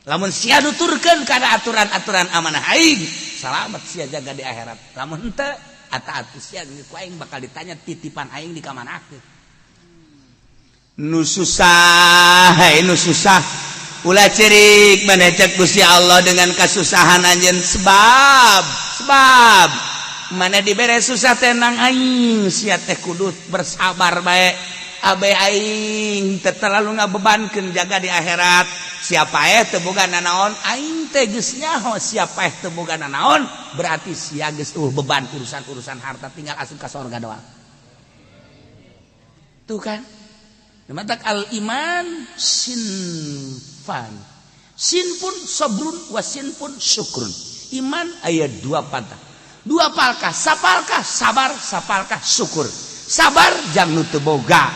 Lamun sia nuturkeun kana aturan-aturan amanah aing, salamet sia jaga di akhirat. Lamun henteu, ata atuh sia ku aing bakal ditanya titipan aing di kamanakeun. Nu susah, hei nu susah, ulah cerik maneh cek Gusti Allah dengan kasusahan anjeun, sebab mana dibere susah tenang aing, sia teh kudu bersabar bae. Abe aing teu terlalu ngabebankeun jaga di akhirat. Siapa eh teu boga nanaon, aing teh geus nyaho. Siapa eh teu boga nanaon, berarti sia geus beban urusan-urusan harta, tinggal asup ka sorga doang. Tuh kan. Matak al iman sinfan, sinfun sabrun wa sinfun syukrun. Iman aya dua patah, dua palkah, sapalkah sabar, sapalkah syukur. Sabar jang nu teu boga,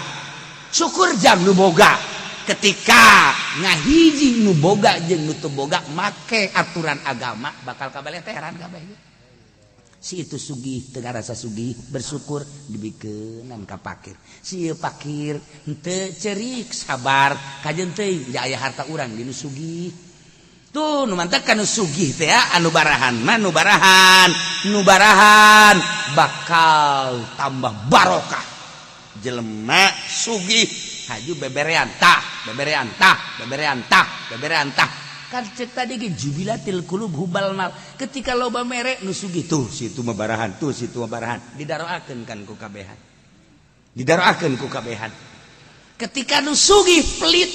syukur jang nu boga. Ketika ngahiji nu boga jeung nu teu boga make aturan agama, bakal kabeleteran kabeh. Si itu sugih teu ngarasa sugih, bersyukur, dibikeunan ka pakir. Si ieu pakir henteu cerik, sabar, kajeun teuing ja aya harta urang di nu sugih. Tuh, nu mantak nu sugih teh anu barahan mah, nu barahan bakal tambah barokah. Jelema sugih haju beberean tah, beberean tah, beberean tah, beberean tah. Kan cek tadi ge jubilatil qulub hubbal mal. Ketika loba mere nu sugih tuh, situ mah barahan tuh, situ mah barahan, didaroakeun kan ku kabehan, didaroakeun ku kabehan. Ketika nu sugih pelit,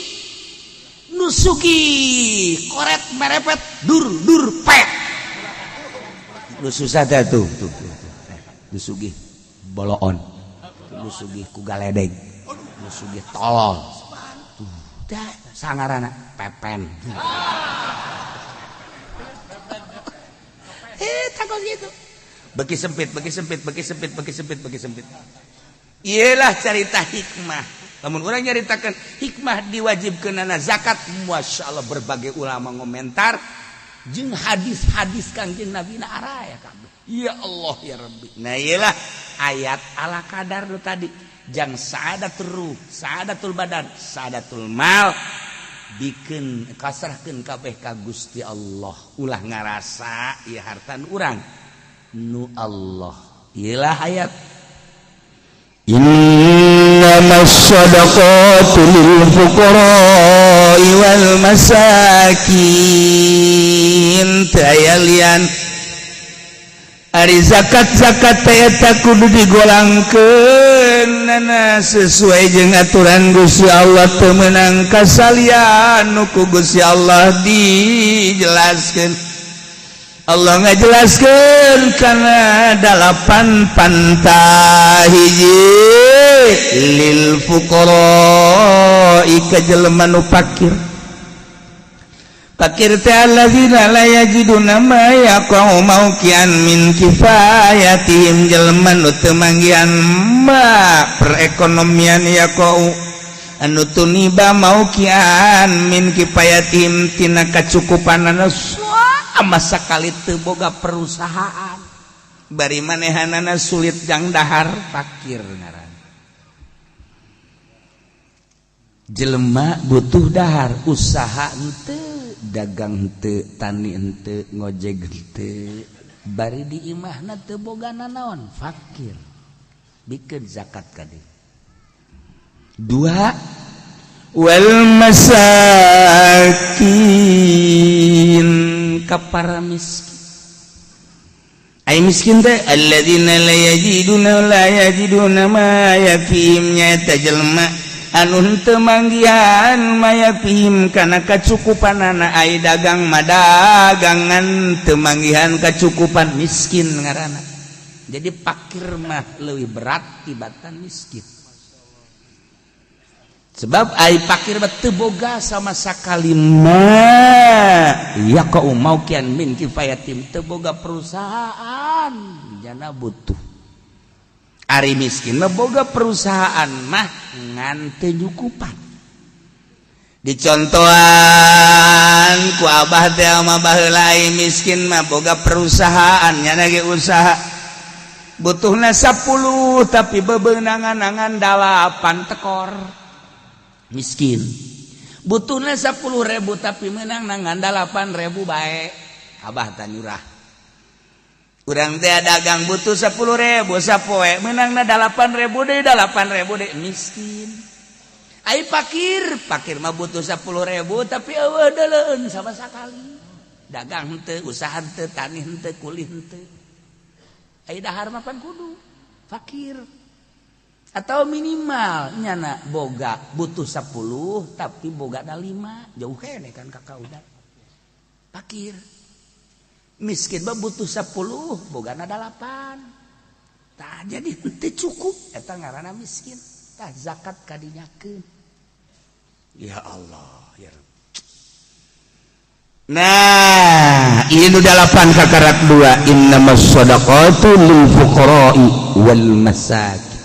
nu sugih koret merepet, dur dur pet, nu susah teh tuh tuh tuh, tuh. Nu sugih boloon, nu sugih ku galedeg, nu sugih tolol tuh, dah sangarana pepen. Eh, takut gitu, beki sempit, beki sempit, beki sempit, beki sempit, beki sempit. Iyalah cerita hikmah. Lamun urang nyaritakan hikmah diwajibkeunana zakat, Masya Allah, berbagai ulama ngomentar jeung hadis-hadis Kangjeng Nabi na araya kabeh. Ya Allah ya Rabbi. Nah, iyalah ayat ala kadar nu tadi jang saadatul ruh, saadatul badan, saadatul mal, bikin kasrahkeun kabeh ka Gusti Allah. Ulah ngarasa ieu harta nu urang, nu Allah. Iyalah ayat. إنما الصدقات للفقراء والمساكين. Teu aya lian. Ari zakat-zakat eta kudu digolangkeun sesuai jeung aturan Gusti Allah, teu meunang kasalian nu ku Gusti Allah dijelaskeun. Allah ngajelaskeun kana dalapan pantah. Hiji, lil fuqara, ka jelema nu fakir. Fakir teh alladzina la yajiduna ma yaqau mauqian min kifayatihim, jelema nu teu manggihan ma perekonomian, yaqau anu tuniba mauqian min kifayatihim tina kacukupanana, sama sakali teu boga perusahaan, bari manehanana sulit jang dahar, fakir ngaran. Jelema butuh dahar, usaha henteu, dagang henteu, tani henteu, ngojek henteu, bari di imahna teu boga nanaon, fakir. Bikeun zakat ka dieu. Dua, wal masakin, ka para miskin. Ay miskin teh alladzina la yajiduna ma yakfihim, nyaeta jelema anu henteu manggihan ma yakfihim kana kacukupanana. Ai dagang mah dagangan teu manggihan kacukupan, miskin ngaranna. Jadi fakir mah leuwih berat tibatan miskin, sebab ai fakir mah teu boga sama sakali ma yaqau mauqian min kifayatim, teu boga perusahaan jana butuh. Ari miskin mah boga perusahaan mah ngan teu nyukupan. Dicontohan ku abah teh mah baheula, miskin mah boga perusahaan nya ge usaha, butuhna 10 tapi bebenangan-angan 8 tekor, miskin. Butuhna 10.000 tapi menang nangan 8.000 bae, abah tanyurah. Urang teh dagang butuh 10.000 sapoe, menangna 8.000 deui, 8.000 deui, miskin. Ai fakir, fakir mah butuh 10.000 tapi eueuh deuleueun sama sakali, dagang henteu, usaha henteu, tani henteu, kuli henteu. Ai dahar mah pan kudu, fakir. Atau minimal nyana boga butuh 10 tapi boga 5, jauh kene kan kakak udah fakir. Miskin mah butuh 10 boga 8, tah jadi henteu cukup, eta ngaranna miskin. Tah, zakat kadinyakeun. Ya Allah ya Rabb. Nah, ini delapan kakarak dua. Innamas shadaqatu lil fuqara'i wal masakin.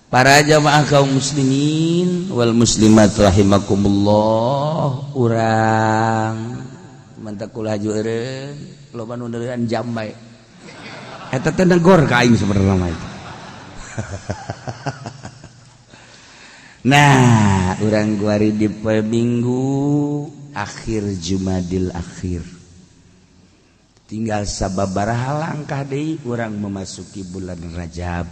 Para jamaah kaum muslimin wal muslimat rahimakumullah, urang mantak kula haju eureun loba nu neuleuan jam bae. Eta teh negor ka aing sebenarnya mah itu. Nah, urang guari di poe Minggu akhir Jumadil akhir, tinggal sababaraha langkah deui urang memasuki bulan Rajab.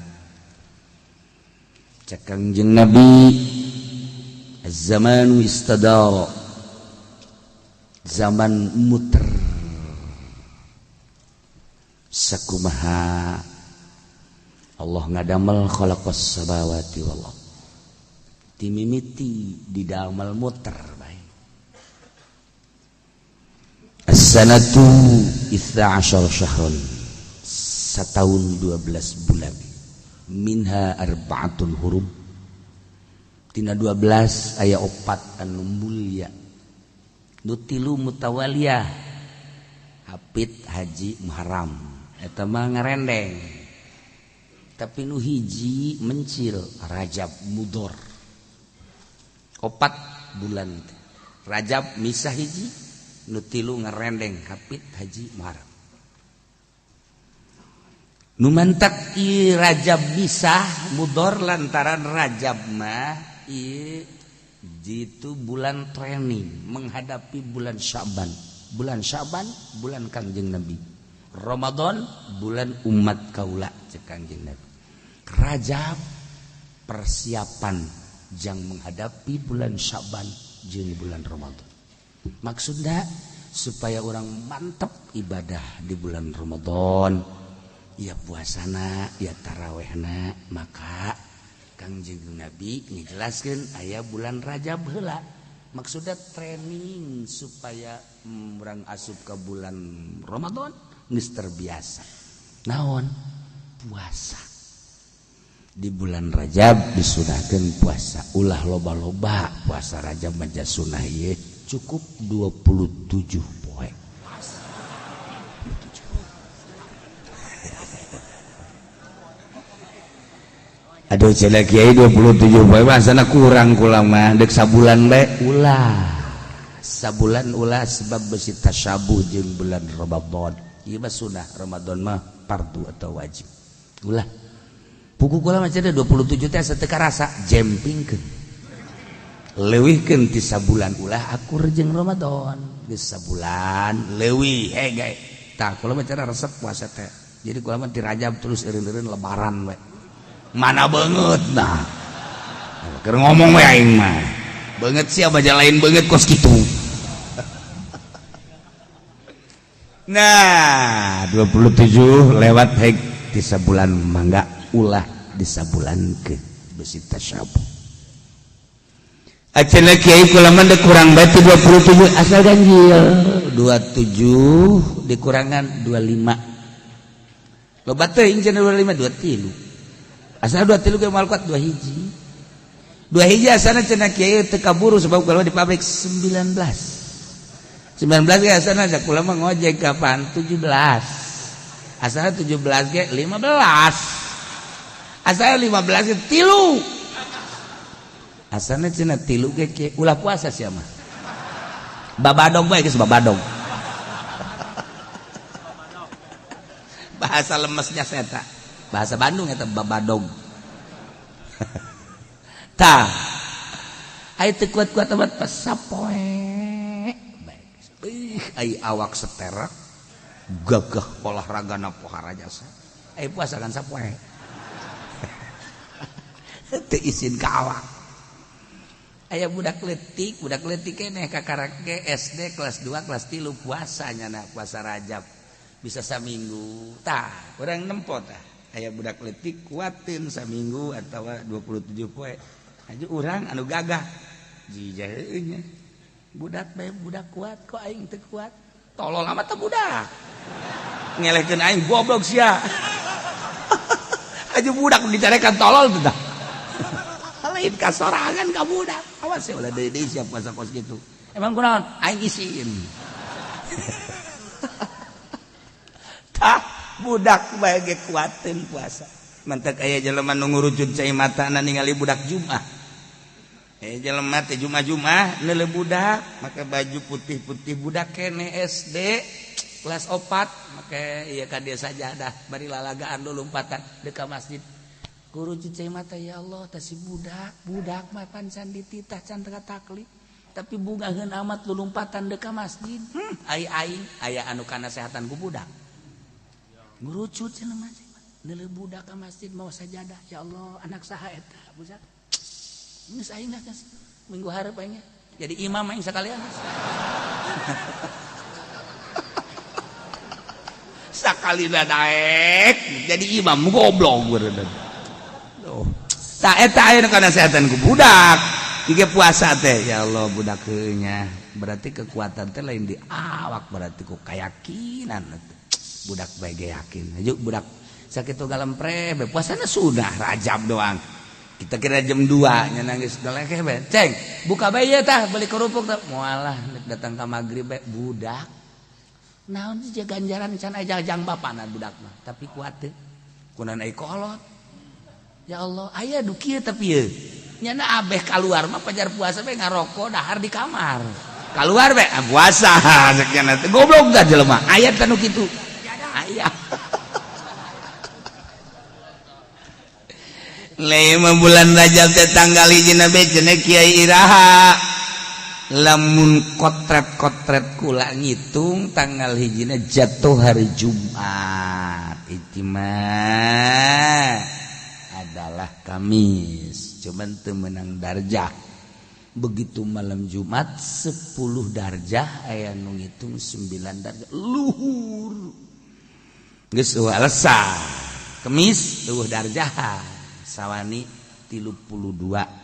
Cek Kangjeng Nabi, az-zamanu istadara, zaman muter sakumaha Allah ngadamel khalaqas samawati wal ardh, timimiti didamel muter bae. As-sanatu 12 syahron, setahun 12 bulan, minha arba'atun hurum, tina 12 aya opat anu mulia, nu tilu mutawaliyah, Hapit, Haji, Muharram, eta mah ngarendeng, tapi nu hiji mencil, Rajab Mudor. Opat bulan Rajab misah hiji, nu tilu ngarendeng, Hapit, Haji, Muharram. Nu mantak i Rajab misah Mudor lantaran Rajab mah ieu jitu bulan training menghadapi bulan Syaban. Bulan Syaban bulan Kangjeng Nabi, Ramadan bulan umat kaula cek Kangjeng Nabi. Rajab persiapan jang menghadapi bulan Syaban jeung bulan Ramadan. Maksudnya Supaya orang mantep ibadah di bulan Ramadan, ya puasana, ya tarawehna. Maka Kangjeng Nabi ngejelaskeun aya bulan Rajab heula, maksudnya training supaya orang asup ke bulan Ramadan geus terbiasa naon puasa. Di bulan Rajab disunahkeun puasa, ulah loba-loba puasa Rajab mah sunah ieu cukup 27 poe. 27. Aduh cenah kiai 27 poe mah asana kurang kula mah, deuk sabulan bae ulah. Sabulan ulah sebab besi tasyabuh jeung bulan Ramadan. Ieu mah sunah, Ramadan mah fardu atau wajib. Ulah. Puku kula mah cenah 27 teh asa teu karasa, jempingkeun. Leuwihkeun ti sabulan ulah akur jeung Ramadan. Geus sabulan leuwih hege. Tah kula mah cenah resep puasa teh. Jadi kula mah ti Rajab terus eureun-eureun lebaran we. Mana beungeut nah. Keur ngomong we aing mah. Beungeut sia baja lain beungeut kos kitu. Nah, 27 lewat heg ti sabulan mangga ulah di sabulankeun besi tasyabuh. Acenah kiai kula mah kurang bae 27 asal ganjil. 27 dikurangan 25. Loba teuing cenah 25 23. Asal 23 ge moal kuat 2 hiji. 2 hiji asana cenah kiai teu kaburu sebab kula di pabrik 19. 19 ge asana kula mah ngojek kapan 17. Asal 17 ge 15. Asal 15 ge 3. Asana cenah 3 ge ulah puasa sia mah. Babadog bae geus babadog. Bahasa lemesnya saya bahasa Bandung eta babadog. Tah. Ai teu kuat-kuat amat pas sapoe. Baik. Ai awak seterak gagah olahragana pohara jasa. Ai puasa kan sapoe. Teu isin ka awak. Aya budak letik keneh kakarak ge SD kelas 2 kelas 3 puasa nyana puasa Rajab. Bisa saminggu. Tah, urang nempo tah. Aya budak letik kuatin saminggu atawa 27 poe. Aju urang anu gagah. Jijah nya. Budak bae budak kuat kok aing teu kuat. Tolol amat teh budak. Ngelehkeun aing goblok sia. Aju budak dicarekan tolol teh dah. Lain kasorangan ka budak. Awas ya ulah deui deui siap puasa kos kitu. Emang kunaon? Aing isin. Tah budak bae ge kuateun puasa. Mantak aya jelema nu ngurucut cai matana ningali budak Jumat. Jelema teh Jumat-Jumat neuleuh budak make baju putih-putih budak kene SD kelas 4 make ieu ka dieu sajadah bari lalagaan lulumpatan deuk ka masjid. Guru cai mata ya Allah tah si budak budak mah pan can dititah can taklif tapi bungaheun amat lulumpatan deuk ka masjid. Ai aing aya anu kana sehatan ku budak. Ngurucut cenah mah neuleuh budak ka masjid mawa sajadah ya Allah anak saha eta budak. Geus aing lah minggu hareup aing jadi imam aing sakalian. Sakalina daek jadi imam goblok beureunan. Oh. Tah eta aya nu kanasehatan ku budak. Ieu puasa teh ya Allah budak heuh nya. Berarti kekuatan teh lain di awak berarti ku kayakinan. Budak bae ge yakin. Hayu budak sakitu galempre be puasana sudah Rajab doang. Kita kira jam 2 nya nangis dolekeh bae. Ceng, buka bae ieu tah beli kerupuk tah. Moalah datang ka magrib bae budak. Naon sih ganjaran can aya jang bapana budak mah, tapi kuat teh. Kunan ai kolot. Ya Allah, aya du kieu tapi ieu. Nyana abeh kaluar mah pajar puasa bae ngarokok dahar di kamar. Kaluar bae puasa cek nyana teh goblok tah jelema. Aya teh nu kitu. Aya. Lima bulan Rajab teh tanggal hiji na bae cenah Kiai Iraha. Lamun kotret-kotret kula ngitung tanggal hijina jatuh hari Jumat. Ijtima adalah Kamis, cuman teu meunang darjah. Begitu malam Jumat 10 darjah, aya nu ngitung 9 darjah luhur. Geus eueuh alasan. Kemis eueuh darjah sawani 32.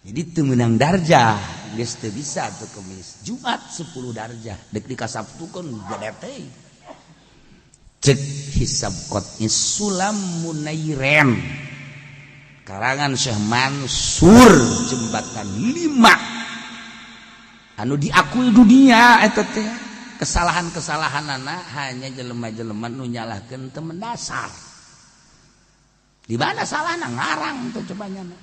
Jadi teu meunang darjah, geus teu bisa tuh Kemis. Jumat 10 darjah, dek dikasabtukeun gede teh. Cek hisab qot'i Sulam Munairen karangan Syekh Mansur jembatan 5 anu diakui dunia eta teh. Kesalahan-kesalahan anak hanya jelema-jelema nu nyalahkeun teu mendasar. Di mana salahna ngarang tuh coba nyana.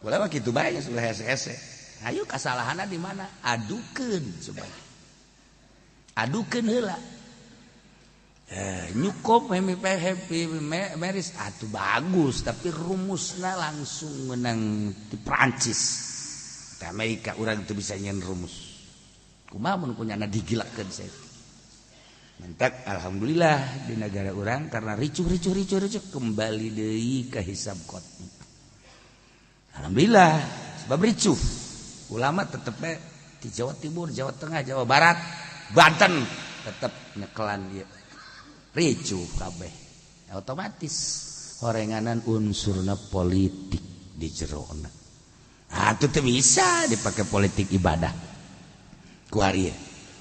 Boleh mah kitu bae geus ulah hese-hese. Ayo kesalahanna di mana? Adukeun coba. Adukeun heula. Nyukop happy meris atuh bagus, tapi rumusna langsung menang di Prancis di Amerika. Urang itu bisa nyen rumus kumaha mun kunyana digilakeun. Saya mentak alhamdulillah di negara urang karena ricuh ricuh ricuh ricuh kembali deui ke hisab qot'i. Alhamdulillah sebab ricuh ulama tetep di Jawa Timur, Jawa Tengah, Jawa Barat, Banten tetep nyekelan ieu ricuh kabeh. Otomatis horenganan unsurna politik di jerona. Ah, itu teu bisa dipakai politik ibadah. Kuari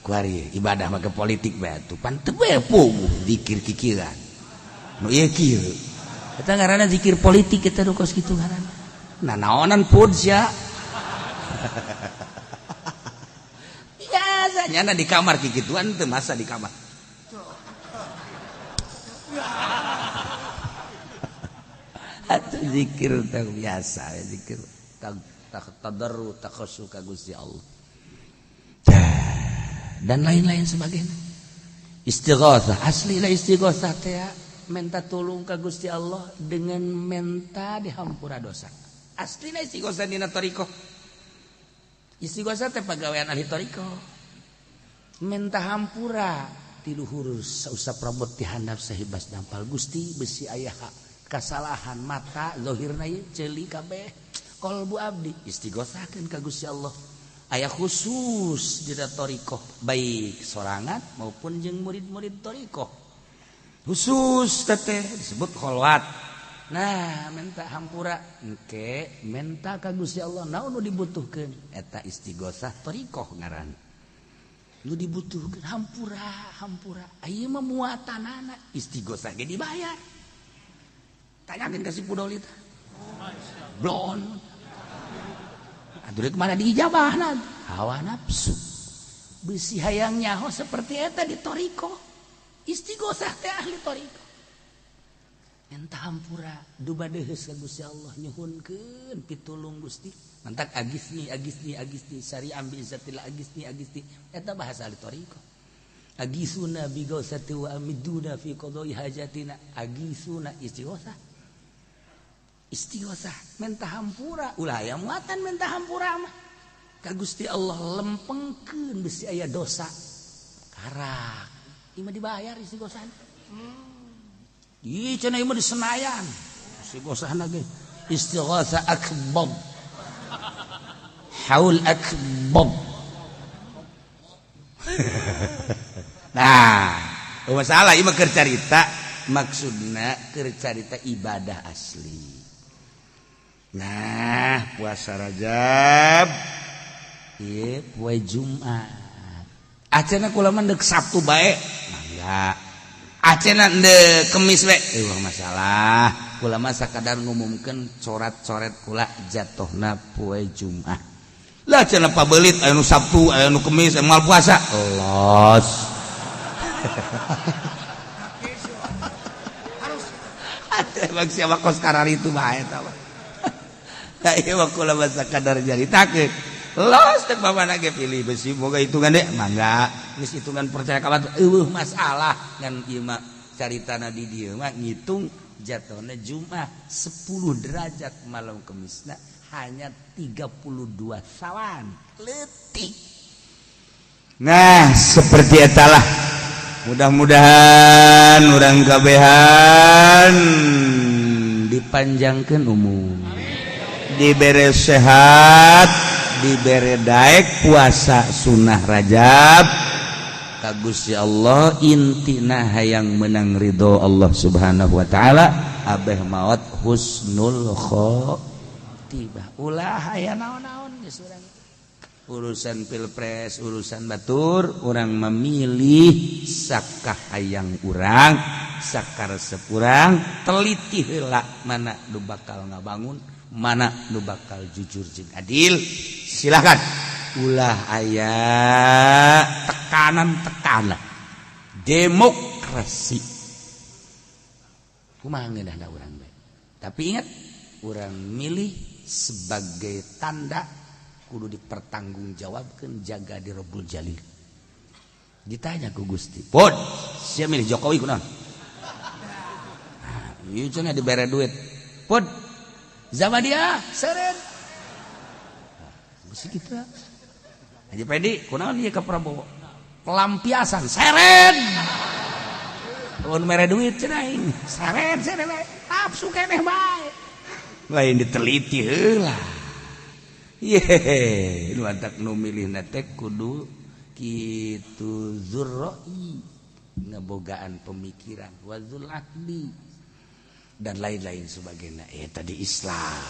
kuari ibadah make politik bae atuh pan teu bae puguh dikir kikiran. Nu ieu kieu. Eta ngaranna zikir politik eta nu kos kitu ngaranna. Nah naonan pun sia. Biasa nyana di kamar kikituan teu masa di kamar. Atau zikir teh biasa zikir tadarru takhassu ka Gusti Allah dan lain-lain sebagainya. Istighatsah asli lah, istighatsah teh minta tolong ka Gusti Allah dengan minta dihampura dosa. Asli lah istighatsah dina thariqah. Istighatsah teh pagawean ahli thariqah. Minta hampura ti luhur sausap robot ti handap sahibas dampal Gusti besi aya kasalahan mata zahirna ieu ceuli kabeh qalbu abdi istighosahkeun ka Gusti Allah. Aya khusus dina thariqah baik sorangan maupun jeung murid-murid thariqah khusus teteh disebut kholwat. Nah minta hampura engke minta ka Gusti Allah naon nu dibutuhkeun eta istighosah thariqah ngaran nu dibutuhkeun hampura hampura ieu mah muatanana istighosah ge dibayar. Tanyakan kasih pudolita blon aduh kemana diijabah hawa nafsu besi hayang nyaho seperti eta di thariqah istighosah teh ahli thariqah minta hampura duba deheus ka Gusti Allah nyuhunkeun pitulung Gusti mantak agisni agisni agisni syari'am bi izzatillah agisni agisni eta bahasa ahli thariqah. Agisuna bi ghausati wa amiduna fi qada'i hajatina agisuna istighosah istighosah minta hampura ulah aya muatan minta hampura mah ka Gusti Allah lempengkeun besi aya dosa karak ieu mah dibayar istighosah. Ih cenah ieu mah di Senayan istighosahna ge istighosah akbar haul akbar. Nah masalah ieu mah keur carita maksudna keur carita ibadah asli. Nah puasa Rajab ieu poe Jumat acena kula mah deuk Sabtu bae mangga acena deuk Kemis bae eueuh masalah kula mah sakadar ngumumkeun corat-coret kula jatuhna poe Jumat lah cenah pabelit aya nu Sabtu aya nu Kemis moal puasa los. Atuh emang siapa kos karar itu bae eta mah. Ieu mah kula mah sakadar nyaritakeun. Los teh mamana ge pilih besi boga hitungan deh mangga geus hitungan percaya ka batur eueuh masalah ngan ieu mah caritana di dieu mah ngitung jatuhna Jumat 10 derajat malam Kemisna hanya 32 sawan leutik. Nah seperti etalah mudah-mudahan urang kabehan dipanjangkeun umur, Dibere sehat, dibere daek puasa sunnah Rajab ka Gusti Allah. Intina hayang menang ridho Allah Subhanahu wa taala, abeh maot husnul khotimah. Ulah aya naon-naon geus urang urusan pilpres, urusan batur. Urang memilih sakah hayang urang, sakaresep urang. Teliti heula mana nu bakal ngabangun, mana nu bakal jujur jeung adil. Silahkan, ulah aya tekanan-tekanan. Demokrasi kumaha ngeunahna urang bae, tapi ingat, urang milih sebagai tanda kudu dipertanggungjawabkan, jaga di Robbul Jalil. Ditanya ku Gusti, "Pod, sia milih Jokowi kunaon?" "Nah, ieu cenah dibere duit." "Pod, zaman dia seren." Nah, gitu. "Haji Pedi, kunaon ieu ka Prabowo?" "Pelampiasan." "Seren." "Mun mere duit cenah aing." "Seren, seren bae." Nafsu keneh bae. Lain diteliti heula. Ye, nu antak nu milihna teh kudu kitu, dzurroi, ngebogaan pemikiran, wazul aqli, dan lain-lain sebagainya. Eh, tadi Islam.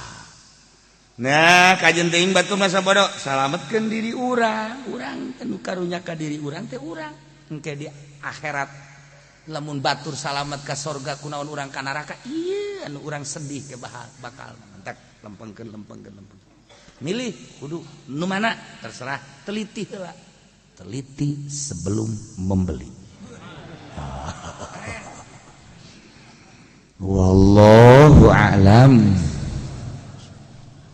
Nah, kajen teuing batur masa bodoh, salametkeun diri urang. Urang teh nu karunya ka diri urang teh urang. Engke di akhirat lamun batur salamet ka sorga, kunaon urang ka neraka? Iya, anu urang sedih ke bakal mantak lempengkeun, lempengkeun, lempengkeun. Milih kudu nu mana terserah, teliti heula, teliti sebelum membeli. Wallahu a'lam.